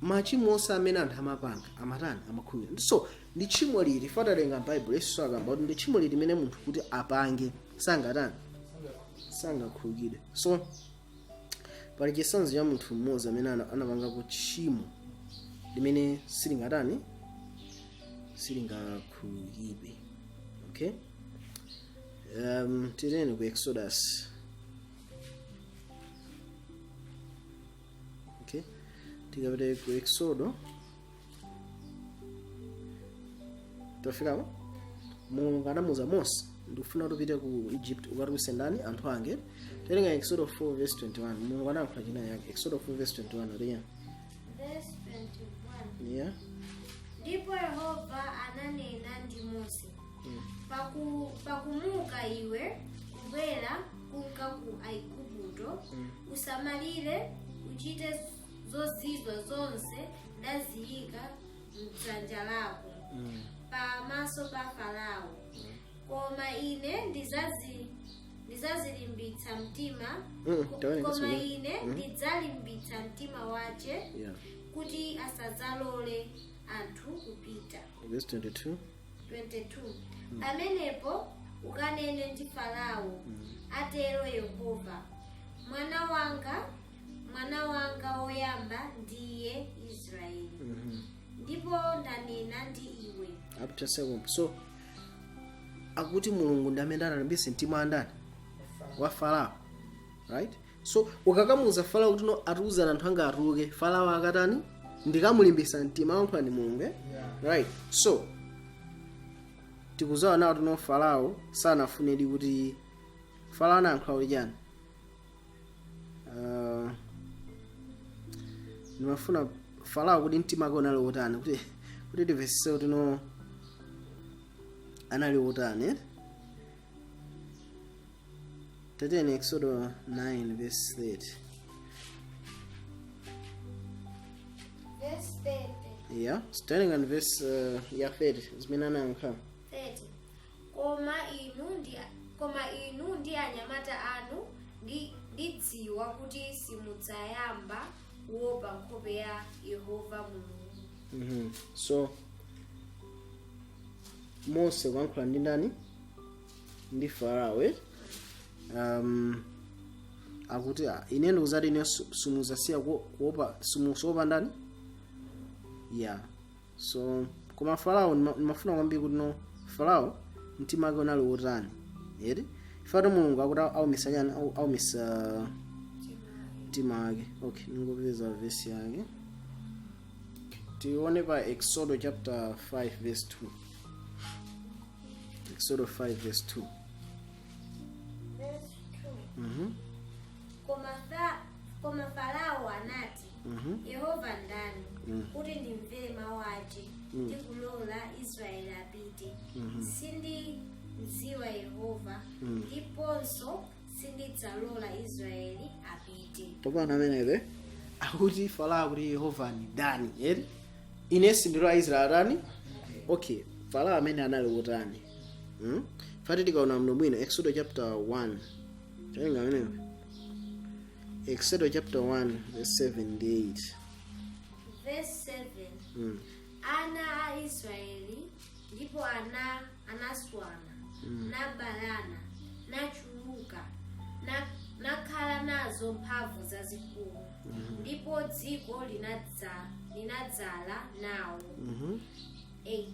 machimo onse amene anthu amapanga amatani, amakhululukira. So ndi tchimo liti fatalenga m'Baibulo Yesu akamba kuti ndi tchimo liti limene munthu kuti apange sangatani, sangakhululukidwe? So pali chitsanzo cha munthu mmodzi amene anapangako tchimo limene silingatani, silingakhululukidwe. Okay, tiyeni ku Exodus. Okay, tikapita ku Exodo tafikapo. Mulungu anamuuza Mose, "Ndikufuna kuti upite ku Egypt ukatulutse ndani, anthu ange." Tawerenga Exodo 4 verse 21. Mulungu anayankhula china yake. Exodo 4 verse 21 atiya. Verse 21. Yeah. Ndipo Yehova ananena ndi Mose, "Pakumuka iwe kubwera kunka ku Aigupto, usamalire uchite zozizwa zonse ndaziyika mdzanja lako pamaso pa Farao, koma ine Ndidzazilimbitsa mtima. Taona Koma kasoma. ine ndidzalimbitsa mtima wace kuti asadzalole anthu kupita. Verse 22. 22. Pamenepo ukanene ndi Farao, atero Yehova, mwana wanga, mwana wanga woyamba ndiye Israeli, ndipo ndanena ndi iwe. Up to 7. So akuti Mulungu ndi amene analimbitsa mtima wa ndani? Wa Farao, right? So ukakamuuza Farao kuti no, atiuzana anthu anga atuluke, Farao akatani? Ndikamulimbisa mtima. Ayankhula ndi Mulungu, eh? Right, so tikuzawa nawo tino Farao sanafunedi kuti Farao anayankhula kuti chani? Ndimafuna Farao kuti mtima wake unali wotani, kuti timvesese kuti no, anali wotani, eh? Tatene Exodo 9 verse 30. Verse 30. Yeah, starting on verse ya 30, zimene anayankha. 30. Koma inu ndi anyamata anu ndidziwa kuti simudzayamba kuopa nkhope ya Yehova Mulungu. So Mose kuyankhula ndi ndani? Ndi Farao, eh? Akuti ine ndikuzati ine simudzasiya kuopa, simusopa ndani? Yeah, so koma Farao ndimafuna kwambiri kuti no, Farao mtima wake unali wotani, eti? Ifatu Mulungu akuti aumisa chani? Aumisa mtima wake. Okay, ningopeza vesi yake, tione pa Exodo chapter 5 verse 2. Exodo 5 verse 2. Verse 2. Koma Farao anati, Yehova ndani, kuti ndimvere mawu ace ndi kulola Israeli apite? Sindimdziwa Yehova, ndiponso sindidzalola Israeli apite. Popana amenepe akuti Farao kuti Yehova ni ndani, eti? Ine sindilola Israeli atani? Okay, Farao amene anali wotani? Fati tikaona mno bwino Exodo chapter 1, talenga amenepo Exodo chapter 1 verse 7 ndi 8. Verse 7. Ana a Israeli ndipo ana anaswana, nabalana, nachuluka, nakhala nazo mphamvu zazikulu, ndipo dziko linadzala nawo. 8.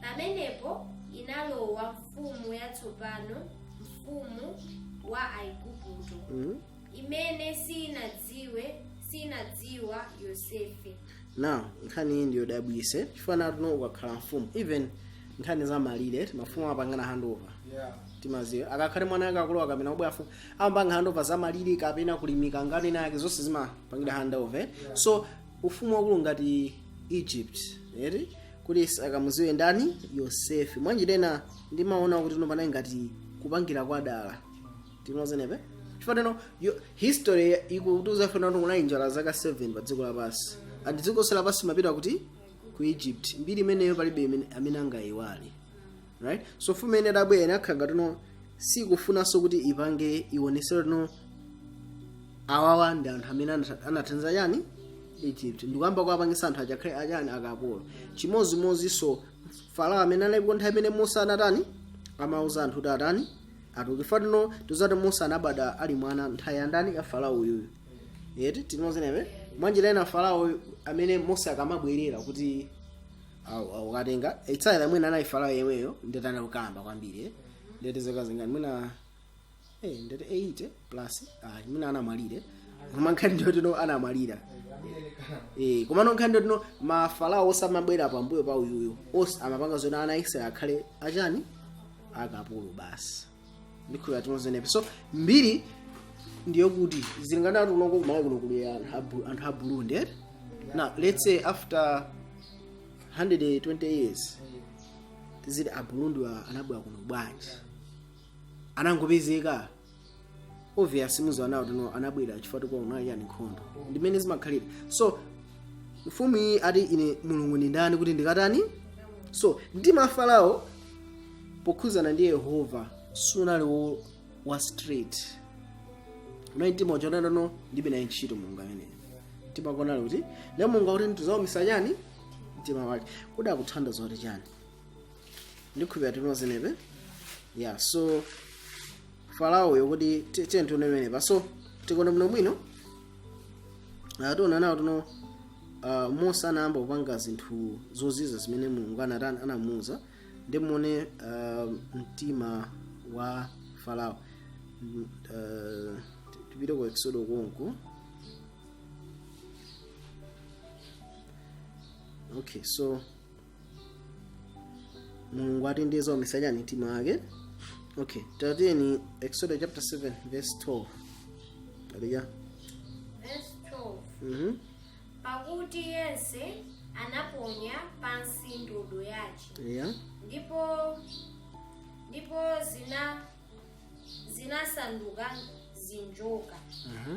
Pamenepo inalowa mfumu yatsopano, mfumu wa Aigupto, imene sinadziwa Yosefe. Now nkhani iyi ndiyodabwise, chifukwa tuno ukakhala mfumu, even nkhani za malire, mafumu amapangana handover. Timaziwa akakhale mwana ake akulowa kapena kubwera mfumu, amapanga handover za malire kapena kulimika ngati ina yake, zonse zimapangira handover, eh? So ufumu wakulu ngati Egypt, eti, kuti akamuziwe ndani? Yosefe. Mwanjitena ndimaona kuti no, panali ngati kupangira kwa dala tinozenepe, chifukwa teno history ikutiuza fena kuti kunali njala zaka 7 pa dziko lapansi, and dziko lonse lapansi mapita kuti? Ku Egypt. Mbiri imeneyo palibe amene angayiwale, right? So mfumu imene idabwera inakhala ngati no, sikufunanso kuti ipange ionesero tino awawa ndi anthu amene anathandiza chani? Egypt. Ndikuyamba kuwapangisa anthu achakhale achani? Akapolo. Chimozimozinso Farao amene analipo nthawi imene Musa anatani? Amauza anthu kuti atani? Atuluke. Fatino tizati Musa anabada ali mwana nthawi ya ndani? Ya Farao uyuyu, eti? Tinozenepe mwanjira ina Farao amene Mose akamabwerera kuti ukatenga itsayila mwina anali Farao yemweyo, ndetana kukamba kwambiri, eh? Ndete zaka zingani mwina, ndete 80 plus, mwina anamwalire, koma nkhani ndiyo tino anamwalira, koma no, nkhani ndiyo tino mafarao osamabwera pambuyo pa uyuyu onse amapanga zoti ana Israeli akhale achani? Akapolo basi. Ndikhulupirira tinozenepe. So mbiri ndiyokuti zilinganatu kulongo kumalawi kuno kuli anthu a Burundi, eh? Now let's say after 120 years tiziti a Burundi wa anabwera kuno bwanji? Anangopezeka? Obvious, muziwanawo tino anabwera chifukwa tikuwa kunali yani? Nkhondo. Ndimene zimakhalira. So mfumu iyi ati ine Mulungu ndi ndani kuti ndikatani? So mtima Farao pokhuzana ndi Yehova sunali Wa straight unali mtima uja unanano ndibe naye ntchito Mulungu ameneyo. Mtima wake unali kuti le Mulungu akuti ndizawumisa chani? Mtima wake. Kodi akuthandiza kuti chani? Ndikhulupirira tinozenepe. Yeah, so Farao yokuti tiye tione pamenepa. So tikuona bwino bwino, tiona nawo tuno Mose anayamba kupanga zinthu zoziza zimene Mulungu anatani? Anamuuza. Ndi muone mtima wa Farao. Tipite ku Exodo konko. Okay, so Mulungu ati ndiye zaumisa chani? Mtima wake. Okay, tatiyeni Exodo chapter 7 verse 12 alija. Verse 12. Pakuti yense anaponya pansi ndodo yace, ndipo zinasanduka zinjoka,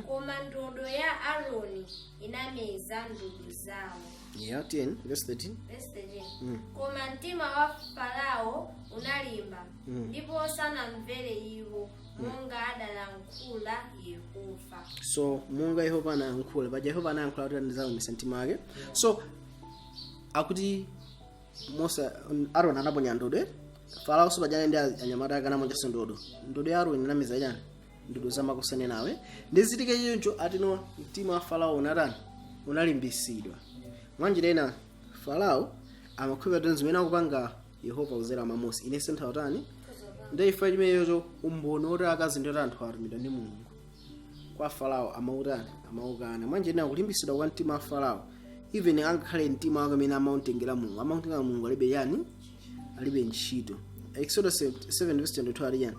koma ndodo ya Aaroni inameza ndodo zawo. Yeah, 10 verse 13. Verse 13. Koma mtima wa Farao unalimba, ndipo sanamvere iwo, monga adalankhula Yehova. So monga Yehova anayankhula paja, Yehova anayankhula kuti ndizawumisa mtima wake. So akuti Mose, Aaron anaponya ndodo, Farao so pajana ndi anyamata ake anaponyanso ndodo. Ndodo ya Aaron inameza chani? Ndodo zamakosane nawe. Ndizitike choncho atino mtima wa Farao unatani? Unalimbisidwa. Mwanjira ina Farao amakhulupirira kuti zimene akupanga Yehova kuzera mwa Mose, ine sinthautani ndi ife chimenecho. Umboni woti akazi ndi anthu atumidwa ndi Mulungu kwa Farao amautani? Amaukana. Mwanjira ina kulimbisidwa kwa mtima wa Farao, even angakhale mtima wake amene amautengera Mulungu, amautengera Mulungu alibe yani? Alibe ntchito. Exodus 7 verse 22 ali yani?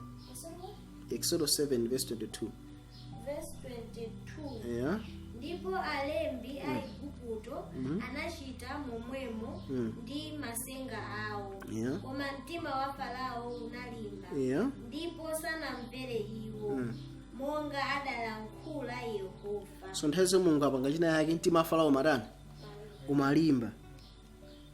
Exodus 7 verse 22. Verse 22. Yeah. Ndipo alembi a Igupto anachita momwemo ndi masenga awo, koma mtima wa Farao unalimba, ndipo sanamvere iwo, monga adalankhula Yehova. So nthawi zomwe Mulungu apanga china yake, mtima wa Farao umatani? Umalimba.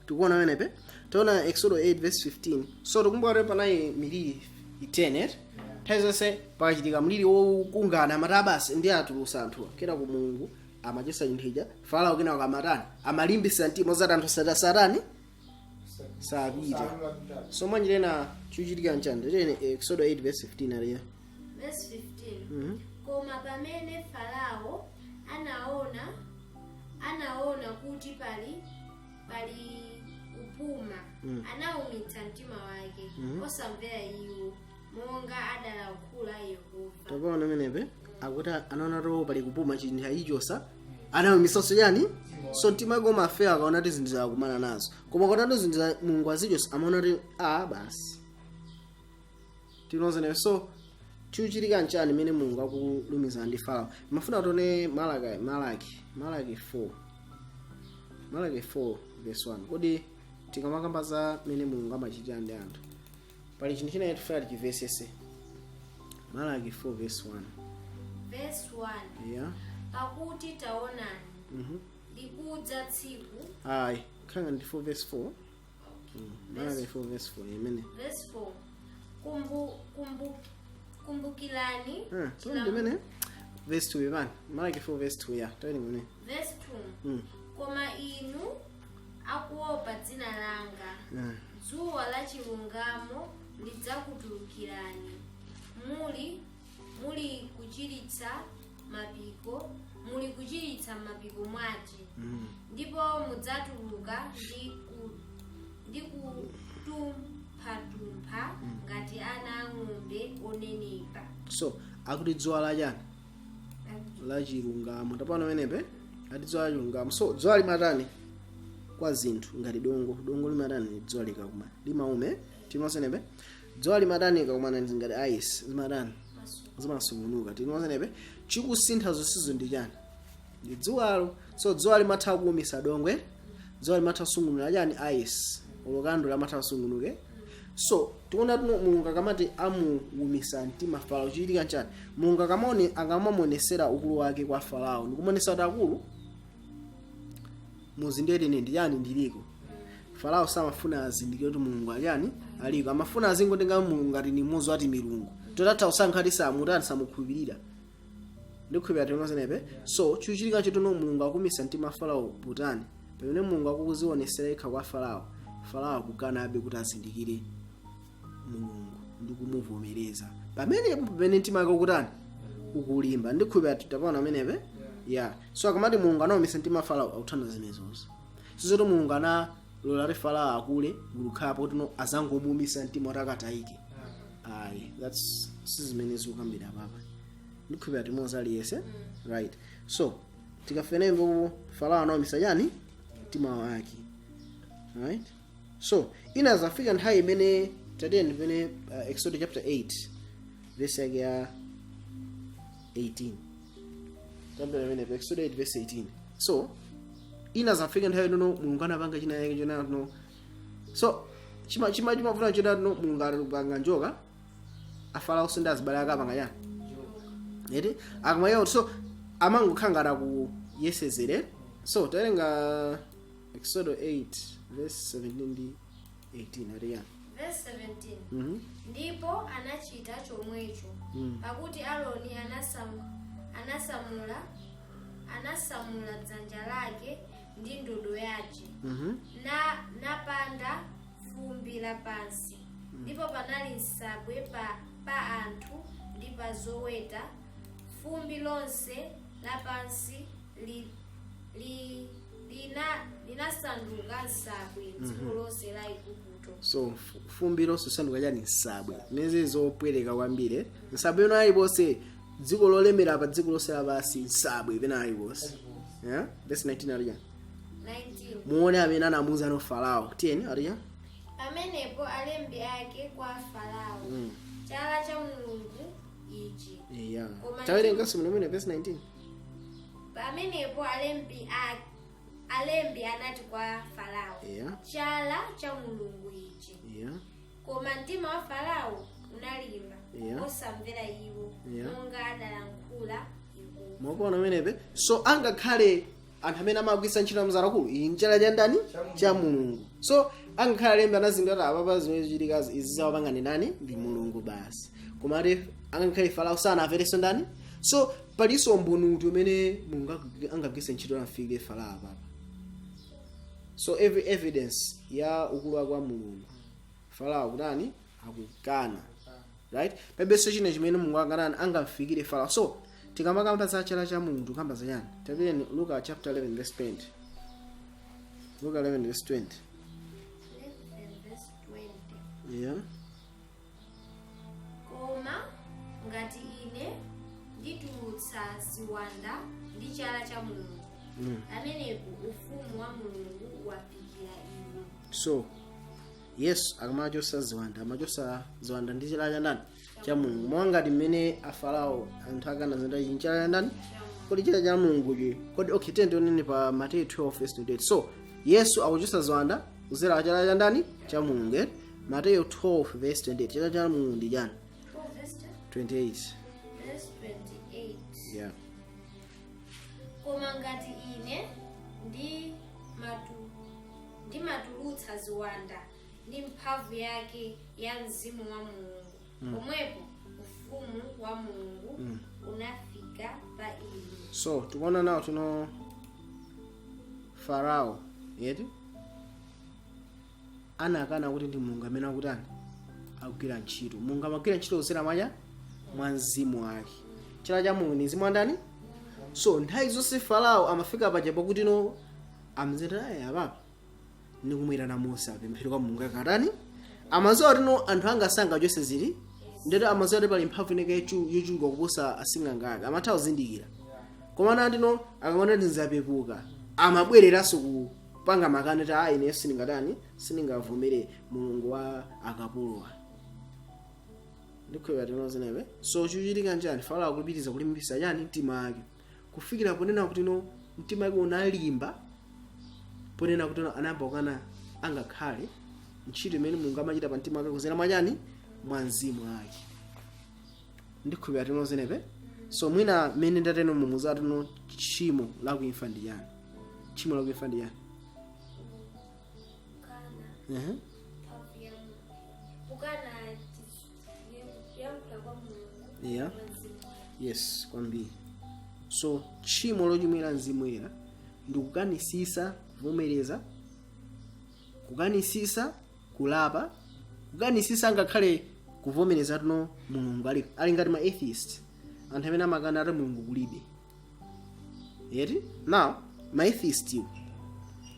Tikuona wenepe, taona Exodo 8 verse 15. So tikumbuka kuti panali miliri 10, eh? Nthawi zonse pakachitika mliri wokungana amati abasi ndi atulusa anthuwa, kenako Mulungu amachesa chinthu ija. Farao kenako amatani? Amalimbisa mtima ozati anthu satani sapita. So mwanjira ina chikuchitika nchani? Tiyeni Exodo 8 verse 15 aliya. Verse 15. Koma pamene Farao anaona kuti pali kupuma, anawumitsa mtima wake, osamvera iwo, monga adalankhula Yehova. Tapaona menepe akuti anaona to pali kupuma, chinthu ayichosa, anawumisanso chani? So mtima wake umafewa akaona ti zinthu zakumana nazo, koma akaona ti zinthu za Mulungu azichosa, amaona ti a basi tinozeneyo. So chikuchitika nchani imene Mulungu akulumizana ndi Farao? Mafuna tione Malaki 4, Malaki 4 verse 1. Kodi tikamakamba za mene Mulungu amachitira ndi anthu, pali chinthu china tifuna tichimvesese. Malaki 4 verse 1. Verse 1. Yeah. Pakuti taonani, likudza tsiku. Ayi, khanga ndi 4 verse 4. Malaki 4 verse 4 imene. Verse 4. Kumbukirani So ndimene verse 2 ipani. Malaki 4 verse 2 ya tawene imene. Verse 2. Koma inu akuopa dzina langa, dzuwa la chilungamo lidzakutulukirani muli kuchiritsa mapiko mwace, ndipo mudzatuluka ndi kutumphatumpha ngati ana ang'ombe onenepa. So akuti dzuwa la chani? La chilungamo. Tapano menepe ati dzuwa la chilungamo. So dzuwa limatani kwa zinthu ngati dongo? Dongo limatani dzuwa likakuma? Limaume. Tinozenepe, dzuwa limatani likakumana ndi ngati ice? Zimatani? Zimasungunuka. Tinozenepe, chikusintha zonsezo ndi chani? Ndi dzuwalo. So dzuwa limatha kuwumisa dongwe, dzuwa limatha kusungunula chani? Ice olokando limatha kusungunuke. So tikuona tuno Mulungu akamati amuwumisa mtima Farao, chichitika nchani? Mulungu akamamuonesera ukulu wake kwa Farao ndikumonesa kuti akulu muzindere ndi chani? Ndiliko. Farao samafuna azindikire kuti Mulungu ali chani? Aliko. Amafuna azingotenga Mulungu ngati ni mmodzi wati milungu. Totatha kusankha ti samutani, samukhulupirira. Ndikukhulupirira tinozenepe. So chikuchitika chituno, Mulungu akumisa mtima Farao putani. Pamene Mulungu akukuzionesera yekha kwa Farao, Farao akukanabe kuti azindikire Mulungu ndi kumuvomereza. Pamenepo pamene mtima wake ukutani? Ukulimba. Ndikhulupirira tapaona amenepe. Yeah, so akamati Mulungu anawumisa mtima Farao, akuthandiza zimenezozo. Sizoti Mulungu analola kuti Farao akule ngulukhalapo kuti no azangomumisa mtima kuti akatayike, ayi. That's sizimene zikukambira papa. Ndikhulupirira timoza aliyese, right? So tikafenembo, Farao anawumisa chani? Mtima wake, right? So inazafika nthawi imene tatiyeni pamene Exodus chapter 8 verse yake ya 18. Tambira pamene Exodus 8 verse 18. So inazafika nthawi inono Mulungu anapanga china yake chonano. So chima chima chimafuna chonano, Mulungu anapanga njoka, afarao sindi azibale ake apanga chani eti akamaya. So amangokhala ku yesezere. So tawerenga Exodus 8 verse 17 ndi 18, ati yani? Verse 17. Ndipo anachita chomwecho, pakuti Aaroni anasamula dzanja lake ndi ndodo yace, na napanda fumbi lapansi, ndipo panali nsabwe pa anthu ndi pa zoweta. Fumbi lonse lapansi linasanduka nsabwe dziko lonse la Igupto. So fumbi lonse lisanduka chani? Nsabwe. Nezi zopwereka kwambiri, eh? Nsabwe ino aliponse, dziko lolemera pa dziko lonse lapansi, nsabwe pena aliponse. Yeah? Verse 19 ali chani? 19. Muone amene anamuuza no Farao. Tiyeni, ali chani? Pamenepo alembi ake kwa Farao, "Chala cha Mulungu ichi." Yeah. Koma Tawerenganso muno verse 19. Pamenepo alembi anati kwa Farao, "Chala cha Mulungu ichi." Koma mtima wa Farao unalimba, osamvera iwo, monga adalankhula Yehova. Mukuona amenepe? So angakhale anthu amene amagwisa ntchito amzalakulu, iyi nchala cha ndani? Cha Mulungu. So angakhale alembi anazindikira kuti apapa zimene zichitika izi zawapanga ndi ndani? Ndi Mulungu basi. Koma ati angakhale Farao sanamverenso ndani. So palinso umboni uti umene Mulungu angagwise ntchito amfikire Farao apapa? So every evidence ya ukulu wake wa Mulungu, Farao akutani? Akukana, right? Palibenso china chimene Mulungu angatani, angamfikire Farao. So tikamakamba za chala cha Mulungu, tikamba za chani? Tapiteni Luka chapter 11 verse 20. Luka 11 verse 20. 11 verse 20. Yeah. Koma ngati ine nditulutsa ziwanda ndi chala cha Mulungu, pamenepo ufumu wa Mulungu wafikira inu. So Yesu akamachosa ziwanda, amachosa ziwanda ndi chala cha ndani? Cha Mulungu. Monga ngati mmene afarao anthu akana zinda ichi chala cha ndani? Kodi chala cha Mulungu chi kodi? Okay, tiyeni tionene pa Mateyu 12 verse 28. So Yesu akuchosa ziwanda kuzera chala cha ndani? Cha Mulungu, eh? Mateyu 12 verse 28. Chala cha Mulungu ndi chani? 12 verse 28. Verse 28. Yeah. Koma ngati ine ndimatulutsa ziwanda ndi mphamvu yake ya mzimu wa Mulungu, pomwepo ufumu wa Mulungu unafika pa inu. So tikuona nawo tino Farao yeti anakana kuti ndi Mulungu amene akutani, akugwira ntchito. Mulungu amagwira ntchito kuzera mwacha mwa mzimu wake. Chala cha Mulungu ndi mzimu wa ndani? So nthawi zonse Farao amafika paja pakuti no amzeta ayi, apapa ndikumwirana Mose apemphere kwa Mulungu akatani. Amadziwa kuti no anthu anga sangachose zili ndeti, amadziwa kuti pali mphamvu ineke yochuluka kuposa asing'anga ake, amatha kuzindikira. Koma nandino akaona kuti nzapepuka, amabwereranso kupanga makani ti ayi, ine sindingatani, sindingavomere Mulungu wa akapolowa. Ndikhulupirira tinozenepe. So chikuchitika njani? Farao akupitiriza kulimbisa chani? Mtima wake, kufikira ponena kuti no mtima wake unalimba, ponena kuti no anayamba kukana angakhale ntchito imene Mulungu amachita pa mtima wake kuzera mwachani? Mwa mzimu wake. Ndikhulupirira tinozenepe. So mwina mmene ndateno mumuzati no tchimo lakuimfa ndi chani? Tchimo lakuimfa ndi chani? Kukana uh-huh. mphamvu ya Mulungu, kukana kuyankhula kwa Mulungu mwa Mzimu Woyera. Yes, kwambiri. So tchimo lochimwira Mzimu Woyera ndi kukanisisa kuvomereza, kukanisisa kulapa, kukanisisa ngakhale kuvomereza tuno Mulungu ali ngati ma atheist, anthu amene amakana ati Mulungu kulibe yeti. Now ma atheist iwo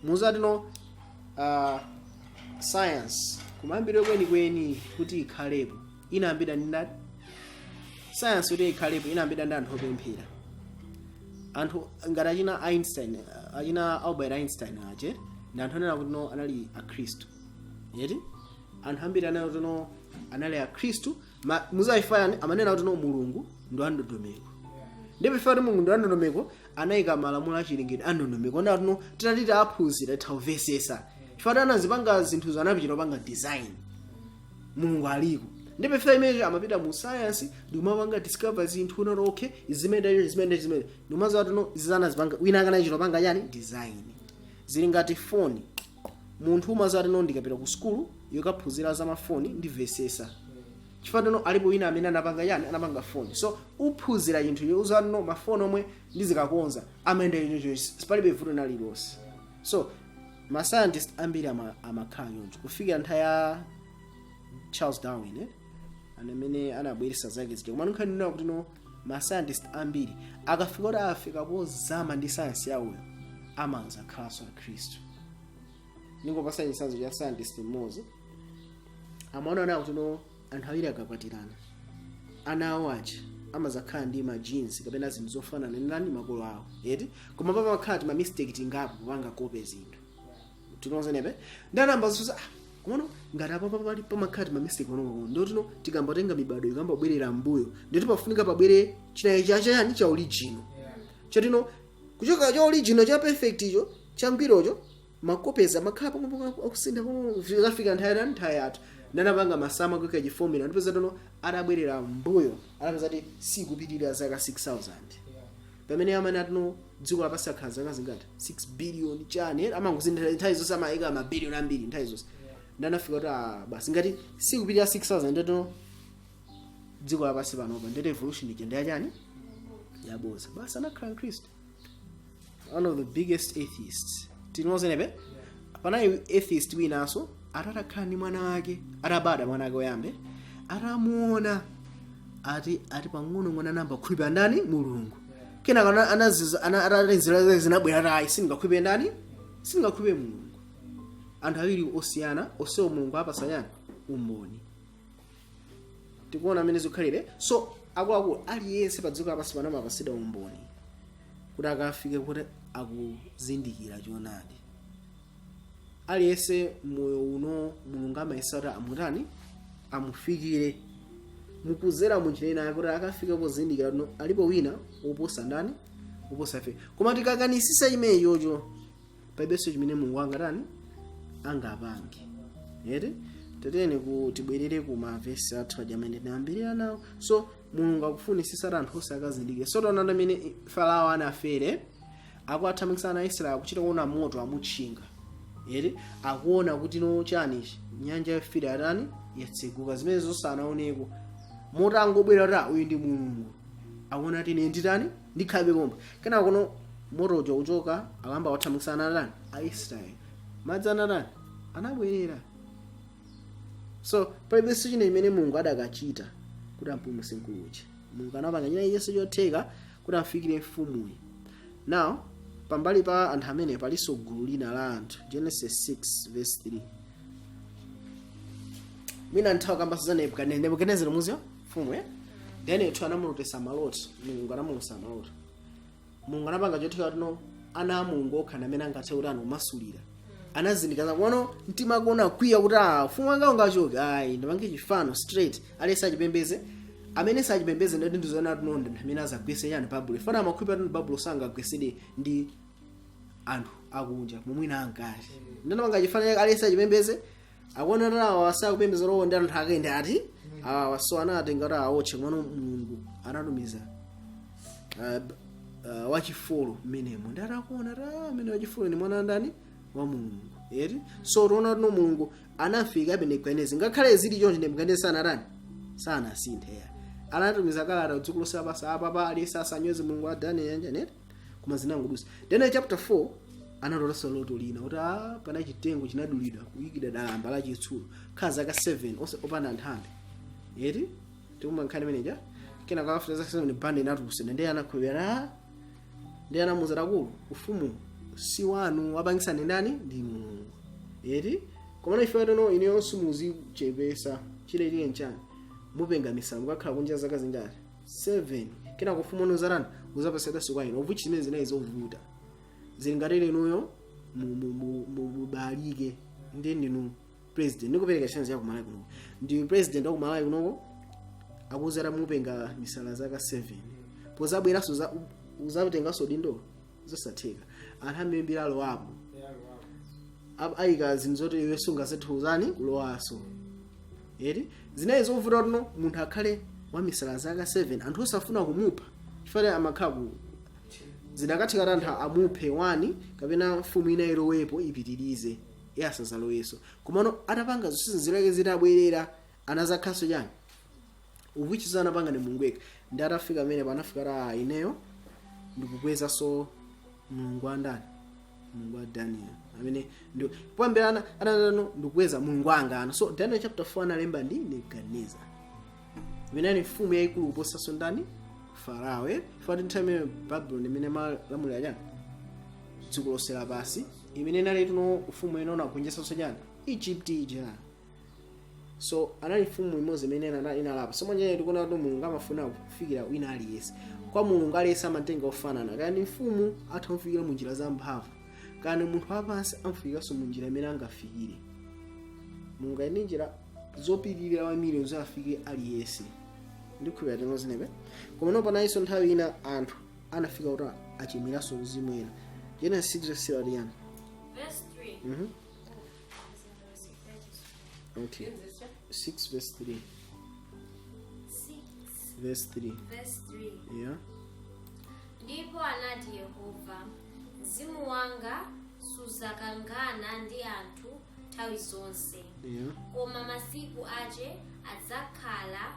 muzati no science kumayambiro kwenikweni kuti ikhalepo inayambira ndi ndani? Science kuti ikhalepo inayambira ndi anthu opemphera, anthu ngati achina Einstein, achina Albert Einstein ache ndi anthu anena kuti no anali akhristu yeti. Anthu ambiri anena kuti no anali akhristu. Muzayifayani amanena kuti no Mulungu ndi wandondomeko, ndipo ife kuti Mulungu ndi wandondomeko anayika malamulo achilengedwe andondomeko ona kuti no titati aphunzira tithamvesesa chifukwa anazipanga zinthuzo, anapichita kupanga design, Mulungu aliko. Ndipo ife imeneyo amapita mu science ndikumapanga discover zinthu unati okay, zimene zimene zimene ndikumaziwa kuti no zizanazipanga wina akanachita kupanga chani, design. Zili ngati foni, munthu umaziwa kuti no ndikapita ku skulu yokaphunzira za mafoni ndimvesesa chifukwa tino alipo wina amene anapanga chani, anapanga foni. So uphunzira chinthu uziwa no mafoni omwe ndizikakonza amayenda choncho, palibe vuto nalilonse. So ma scientist ambiri amakhala choncho kufikira nthawi ya Charles Darwin, eh? Amene anabweresa zake zija. Koma nkhani kuti no ma scientist ambiri akafika kuti afika pozama ndi science yawoyo amazakhalanso akhristu. Ningopasa chitsanzo cha scientist mmodzi, amaona nawo kuti no anthu awiri akakwatirana ana awo aja amazakhala ndi ma genes kapena zinthu zofanana ndani, makolo awo eti, koma pamakhala ti ma mistake tingapo kupanga copy zinthu tinozenepe ndi anamba zosa. Ah, komano ngati apo pali pamakhala ti ma mistake panopo, ndotino tikambatenga mibado ikambabwerera mbuyo, ndoti pafunika pabwere chinayi chachani, cha original, chatino kuchoka cha original cha perfect icho changwirocho, makopeza makhala pang'ono akusintha, zafika nthawi ya nthawi yathu ndanapanga masama kuika chi formula, ndipeza tono adabwerera mbuyo adapeza ti sikupitirira zaka 6000 pamene amene atino dziko lapansi akhala zaka zingati, 6 billion chani, amangozintha nthawi zonse amayika mabiliyoni ambiri nthawi zonse. Ndanafika kuti ah, basi ngati sikupitirira 6000 ndetino dziko lapansi panopa ndete evolution ija ndiyachani, yaboza basi. Anakhala mkhristu, one of the biggest atheists tinozenepe. Panali atheist winanso atatakhala ndi mwana wake, atabada mwana wake woyambe, atamuona ati pang'ono mwana namba khulupirira ndani, Mulungu. Kenaka anaziza atatenzera zinabwera tayi, sindingakhulupirire ndani, sindingakhulupirire Mulungu. Anthu awiri osiyana onsewo Mulungu apasa chani, umboni. Tikuona amene zikhalire. So akuluakulu, aliyense pa dziko lapansi pano amapasidwa umboni kuti akafike kuti akuzindikira choonadi. Aliyense moyo uno Mulungu amayesa kuti amutani, amufikire mukuzera munjira ina kuti akafike pozindikira no alipo wina woposa ndani, woposa ife. Koma tikakanisisa imeyi yocho palibenso chimene Mulungu angatani, angapange ere. Teteni ku tibwerere ku mavesi athu aja amene tinayambirira nawo. So Mulungu akufunisisa kuti anthu onse akazindikire. So taona amene Farao anafere akuathamangitsa ana Aisraeli, akuchita kuona moto amutchinga ere, akuona kuti no chani ichi, nyanja yofiira yatani, yatseguka, zimene zonse anaoneko. Moto angobwera kuti ah, uyu ndi Mulungu, akuona kuti ine nditani, ndikhalabe pomwe. Kenako kuno moto uja uchoka, akamba wathamangitsa ana atani, Aisraeli, madzi anatani, anabwerera. So palibenso china chimene Mulungu adakachita kuti ampulumutse mkulu uja. Mulungu anapanga china chilichonse chotheka kuti afikire mfumuyi. Now pambali pa anthu amene palinso gulu lina la anthu, Genesis 6 verse 3. Mwina nthawi kamba za Nebukadinezara. Nebukadinezara muziwa mfumu, eh? Daniel 2 anamulotesa maloto, Mulungu anamulotesa maloto. Mulungu anapanga chotheka kuti no ana a Mulungu okha amene angathe kuti anomasulira. Anazindikira kuno mtima kuona kwiya kuti ah, ufumu wanga ungachoke, ayi, ndipange chifano straight, aliyense achipembeze, amene sachipembeze ndati ndizona tinonda amene azagwese chani, Babulo. Fana amakhulupirira kuti Babulo sangagwesede ndi anthu akunja momwina ankati ndinapanga chifano, aliyense achipembeze. Akuona kuti awa asakupembeza roho ndi anthu ake ndi ati awa, so anatenga kuti awotche. Komano Mulungu anatumiza wachifolo mmenemo, ndi atakuona ta amene wachifolo ni mwana ndani, wa Mulungu eti. So tiona kuti no Mulungu anafika abe Nebukadinezara, ngakhale zili choncho Nebukadinezara sanatani, sanasinthe ya. Anatumiza kalata dziko lonse lapansi, apapa aliyense asanyoze Mulungu wa Daniel yanjaneti, koma zinangodusa. Daniel chapter 4 analotanso loto lina kuti pana chitengo chinadulidwa, kuyikidwa dalamba la chitsulo, khala zaka 7 onse opanda nthambi, yeti tikumva nkhani imeneja. Kenaka after zaka 7 band inatulusidwa, ndiye anakhulupirira, ndiye anamuuza akulu, ufumu si wanu, wapangisa ndi ndani? Ndi Mulungu, yeti. Komano ife tono ineyo simuzichepesa chile nchani, mupenga misala, mukakhala kunja zaka zingati? 7. Kenaka ufumu wanu uzatani? Uzapasidwanso kwa inu, of which zimene zinayi zovuta zili ngati inuyo mubalike ndi ndinu president. Ndikupereka chance ya kumalawi kunoko, ndi president wa kumalawi kunoko, akuzera mupenga misala zaka 7, pozabweranso uzatenganso dindo, zosatheka. Anthu ambiri alowapo, ayika zinthu zoti iwe sungazethouzani kulowaso, eti. Zinayi zovuta tuno munthu akhale wamisala zaka 7, anthu osafuna kumupha, chifukwa amakhala ku zidakatheka anthu amuphe wani kapena mfumu ina ilowepo ipitirize, iye asazaloweso. Komano atapanga zonse zileke zitabwerera, anazakhaso chani uvuchizo anapanga ndi Mulungu yekha. Ndi atafika amene panafika ta ineyo ndikukwezaso Mulungu wa ndani? Mulungu wa Daniel, amene ndi poyambira anatano ndikukweza Mulungu wanga ano. So Daniel chapter 4 analemba ndi Nebukadnezar, imene ali mfumu yayikulu kuposanso ndani? Farao, eh? Fati nthawi imene Babylon imene malamulira chani? Dziko lonse lapansi, imene inali tuno ufumu imene unagonjetsanso chani? Egypt ija. So anali mfumu imodzi imene inalapa. So mwanjene tikuona kuti Mulungu amafuna kufikira wina aliyense. Kwa Mulungu aliyense amatenga ofanana. Kaya ndi mfumu, atha kufikira mu njira za mphamvu, kaya ndi munthu wapansi, amfikiranso mu njira imene angafikire. Mulungu ali ndi njira zopitirira wa miliyoni zoafike aliyense. Ndikhulupirira tino zinepe. Koma no panayinso nthawi ina anthu anafika kuti achimwiranso mzimu ena. Genesis 6 verse 3 yani? Verse 3. Okay, 6 verse 3. 6 Verse 3. Verse 3. Yeah. Ndipo anati Yehova, mzimu wanga suzakangana ndi anthu nthawi zonse, koma masiku ache adzakhala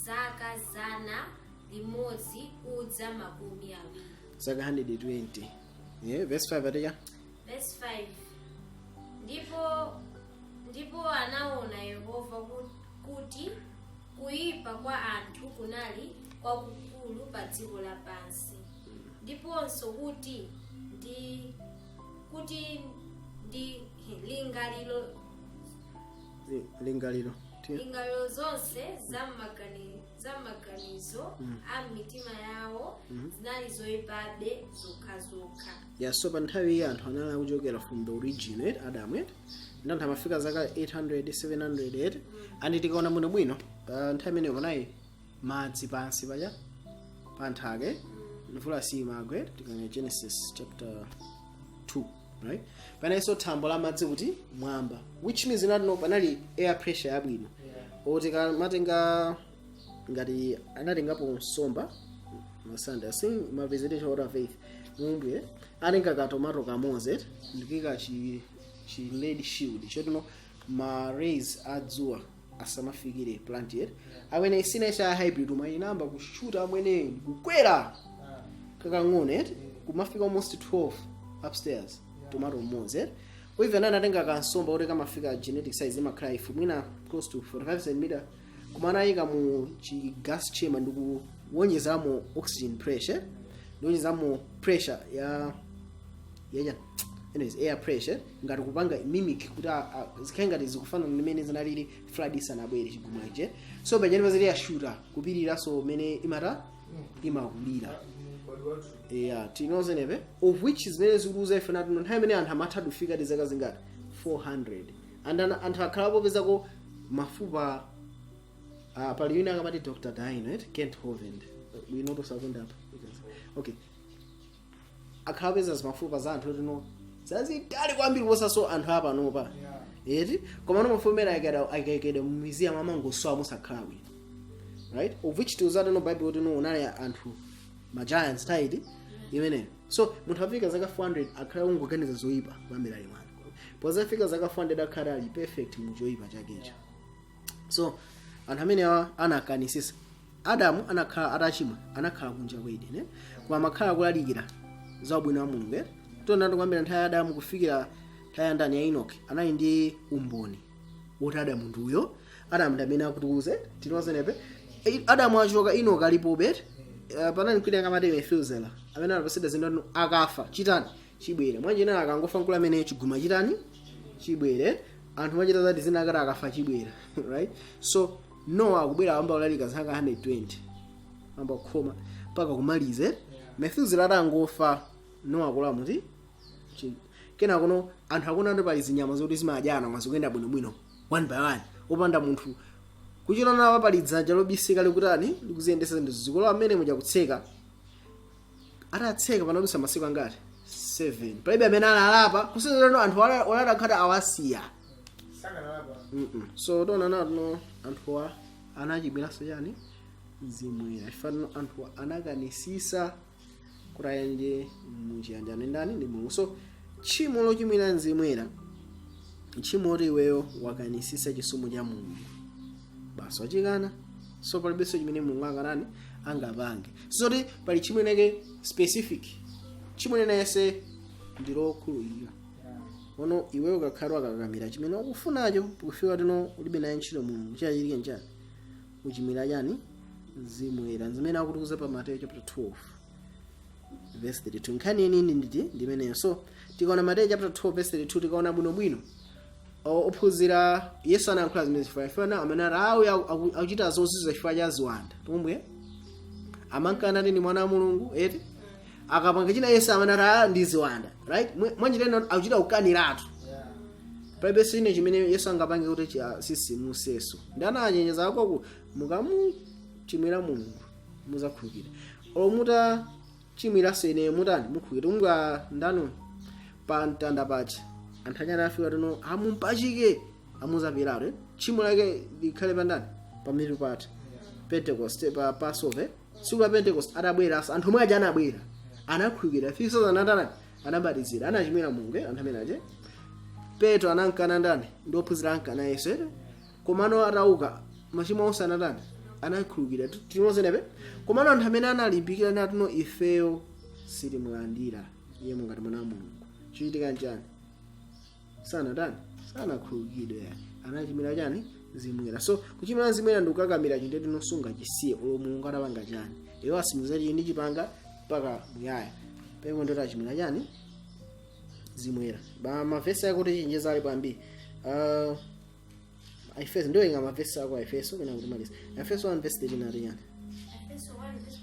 zaka 120. Zaka 120, yeah. Verse 5 atiya? Verse 5, ndipo anaona Yehova kuti kuyipa kwa anthu kunali kwakukulu pa dziko lapansi, ndiponso kuti ndi lingaliro Lingaliro. Tiya. Lingaliro zonse za maganizo a mitima yawo zinali zoyipabe zokhazokha. Yeah, so pa nthawi iyi anthu anali akuchokera from the origin, right? Adam, right? Ndi anthu amafika zaka 800, 700, right? And tikaona bwino bwino, pa nthawi imeneyo panali madzi pansi paja pa nthaka, mvula simagwe. Tikaona Genesis chapter 2, right, panalinso thambo la madzi kuti mwamba, which means inatino panali air pressure yabwino. Oti kamatenga ngati anatengapo nsomba masanda si ma visitation order of faith mumbwe, atenga ka tomato kamodzi ndikuyika chi lead shield chotino ma rays adzuwa asamafikire plant yet. Amene isina cha hybrid uma inamba kushuta, amwene, kukwera kakang'ono eti, kumafika almost 12 upstairs, tomato mmodzi eti. Even anatenga kansomba kuti kamafika genetic size imakhala ifu mwina close to 45 cm, koma anayika mu chi gas chamber ndikuwonjezamo oxygen pressure, ndikuwonjezamo pressure ya anyways, air pressure, ngati kupanga mimic kuti zikhale ngati zikufanana ndimene zinalili flood isanabwere, chigumula che. So pachene pazili yashuta kupiriranso mene imata imakulira. Yeah, tinozenepe, of which zimene zikuuza ife nati nthawi imene anthu amatha kufika ndi zaka zingati? 400. And anthu akhalapo pezako mafupa. Pali wina akamati Dr. Dino, right? Kent Hovind, bwino tosakunda apa. Okay, akhala peza zimafupa za anthu otino zazitali kwambiri kuposanso anthu apanopa, eti. Koma no mafupa amene akaikidwa mu museum amangosowa musakhala bwino, right? Of which tiuzati no Bible kuti no unali anthu ma giants taiti imeneyo. So munthu afika zaka 400 akhala ungoganiza zoyipa kuyambira ali mwana, pozafika zaka 400 akhala ali perfect mu choyipa chakecho. So anthu amene awa anakanisisa. Adamu anakhala atachimwa, anakhala kunja kwa Edeni, koma amakhala kulalikira za ubwino wa Mulungu. Tiona kuyambira nthawi ya Adamu kufikira nthawi ya ndani, ya Enoki, anali ndi umboni woti Adamu ndiuyo, Adamu ndi amene akutiuze tinozenepe. Adamu achoka, Enoki alipobe. Panali mkwina akamati Mefuzela amene anapasidwa zinthu, akafa chitani chibwere mwanjinena, akangofa mkulu amene chiguma chitani chibwere. Anthu machita zati zina akati akafa chibwera, right? So Noah akubwera, amba kulalika zaka 120, amba kukhoma mpaka kumalize. Mefuzela atangofa, Noah akula muti kena kuno anthu akuona ndi pali zinyama zoti zimadyana mwazikuyenda bwinobwino one by one, opanda munthu kuchita nawo, pali dzanja lobisika likutani, likuziyendesa zinthu zikolo amene muja kutseka. Atatseka panadusa masiku angati? 7. Palibe amene analapa kusenzerano, anthu olala awasiya. Sakanalapa. So tiona natino anthuwa anachimwiranso chani? Zimwera. Chifano anthuwa anakanisisa kuti ayende muchiyanjano ndani? Ndi Mulungu. So tchimo lochimwira mzimwera, tchimo loti iweyo wakanisisa chisomo cha Mulungu, basi wachikana. So palibenso chimene Mulungu angatani, angapange. Soti pali tchimo ineke specific, tchimo linense ndilokhululukika. Ono iweyo ukakhala wakakamira chimene ukufunacho, kufika tino ulibe naye ntchito Mulungu, chachitike nchani? Uchimwira chani? Mzimwera. Zimene akutiuza pa Mateyu chapter 12 verse 32, nkhani yenini nditi ndimeneyo. So tikaona Mateyu chapter 12 verse 32, tikaona bwinobwino, ophunzira Yesu anayankhula zimene zifuna ifana amene ati awe akuchita zozizwa chifukwa cha ziwanda. Tumbwe amankana ati ndi mwana wa Mulungu eti, akapanga china Yesu amene ati ndi ziwanda, right? Mwanjireno akuchita kukaniratu. Palibe chine chimene Yesu angapange kuti chisimuseso. Ndi anachenjeza akoku, mukamuchimwira Mulungu muzakhulukira, olo mutachimwiranso ine mutani, mukhulukira. Unga ndanu pa mtanda paja, anthu anyana afika tino amumpachike, amuzapiratu, eh? Tchimo lake likhale pandani? Pamitu pathu. Pentecost, pa Passover, tsiku la Pentecost, atabweranso anthu omwe aja anabwera, anakhulukira fiso anatana, anabatizira, anachimwira Mulungu, eh? Anthu amene aje Petro anankana ndani, ndi ophunzira ankana Yesu, eh? Komano atauka machimo onse anatani? Anakhulukira timozenepe. Komano anthu amene analimbikira natino ifeyo sitimulandira iye mungati mwana wa Mulungu, chichitika nchani? Sanatani? Sanakhululukidwe yani, anachimwira chani? Zimwera. So kuchimwira zimwera ndi kukakamira chinthu tino sungachisiye olo Mulungu atapanga chani. Iwo asimiza chili ndi chipanga mpaka muyaya peko, ndoti achimwira chani? Zimwera. Ba mavesi akuti chenjeza ali kwambiri. Efeso, ndiwerenga mavesi ako Efeso kuna kutimaliza. Efeso 1 verse 13 ati chani? Efeso 1 verse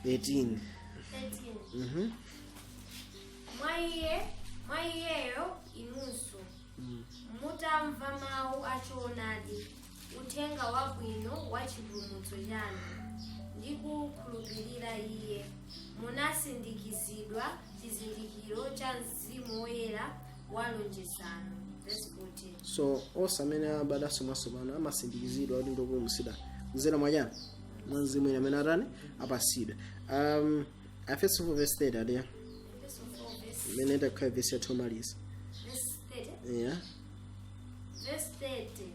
1? 13. 13. Mwa iyeyo inunso mutamva mawu achoonadi, uthenga wabwino wa chipulumutso chanu, ndi kukhulupirira iye, munasindikizidwa chizindikiro cha Mzimu Woyera wa lonjezano. Verse 14. So onse amene abadwanso mwatsopano amasindikizidwa kuti ndopulumutsidwa kudzera mwachani? Mwa Mzimu ine amene atani? Apasidwa. Efeso 4 verse 30 atiya. Efeso 4 verse Imene itakhala verse yathu yomaliza. Verse 30. Yeah. Verse 30.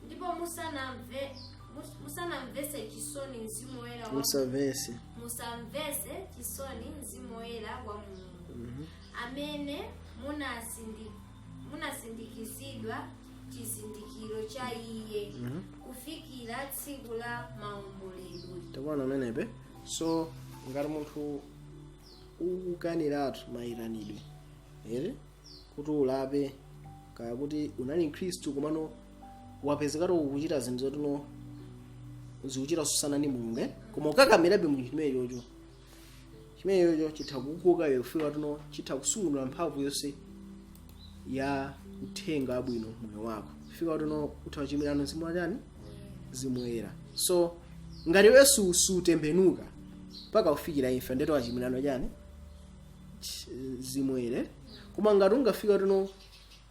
Ndipo musanamvese chisoni Mzimu Woyera wa Musamvese. Musamvese chisoni Mzimu Woyera wa Mulungu, amene munasindikizidwa chizindikiro cha iye kufikira tsiku la maomboledwe. Takuona umenepe. So ngati munthu ukukaniratu mayitanidwe ere kuti ulape, kaya kuti unali mkhristu komano wapezekatu ukuchita zinthu zotino zikuchita susana ndi Mulungu, eh? Koma ukakamirabe munthu chimene chocho, chimene chocho chitha kukukoka iwe kufika tino chitha kusungunula mphamvu yonse ya uthenga wabwino moyo wako, kufika tino utha kuchimirano mzimu wachani? Mzimu. So ngati iwe sutembenuka mpaka kufikira imfa, ndeto wachimirano chani? Zimwere. Koma ngati ungafika tino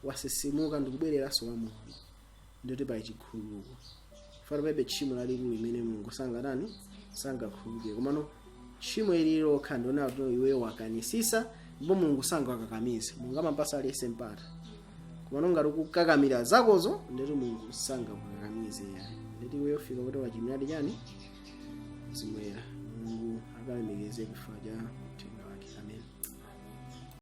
wasisimuka ndikubwereranso kwa Mulungu, ndoti pali chikhululuko. Fana palibe tchimo lalikulu limene Mulungu sangatani, sangakhululuke. Komano tchimo ili lokha ndiona kuti iweyo wakanisisa, ndipo Mulungu sangakakamize. Mulungu amapasa aliyense mpata. Komano ngati ukukakamira zakozo, ndeti Mulungu sangakukakamize yayi. Nditi iweyo fika kuti wachimwiradi chani? Mzimu Woyera. Mulungu akalemekeze chifukwa cha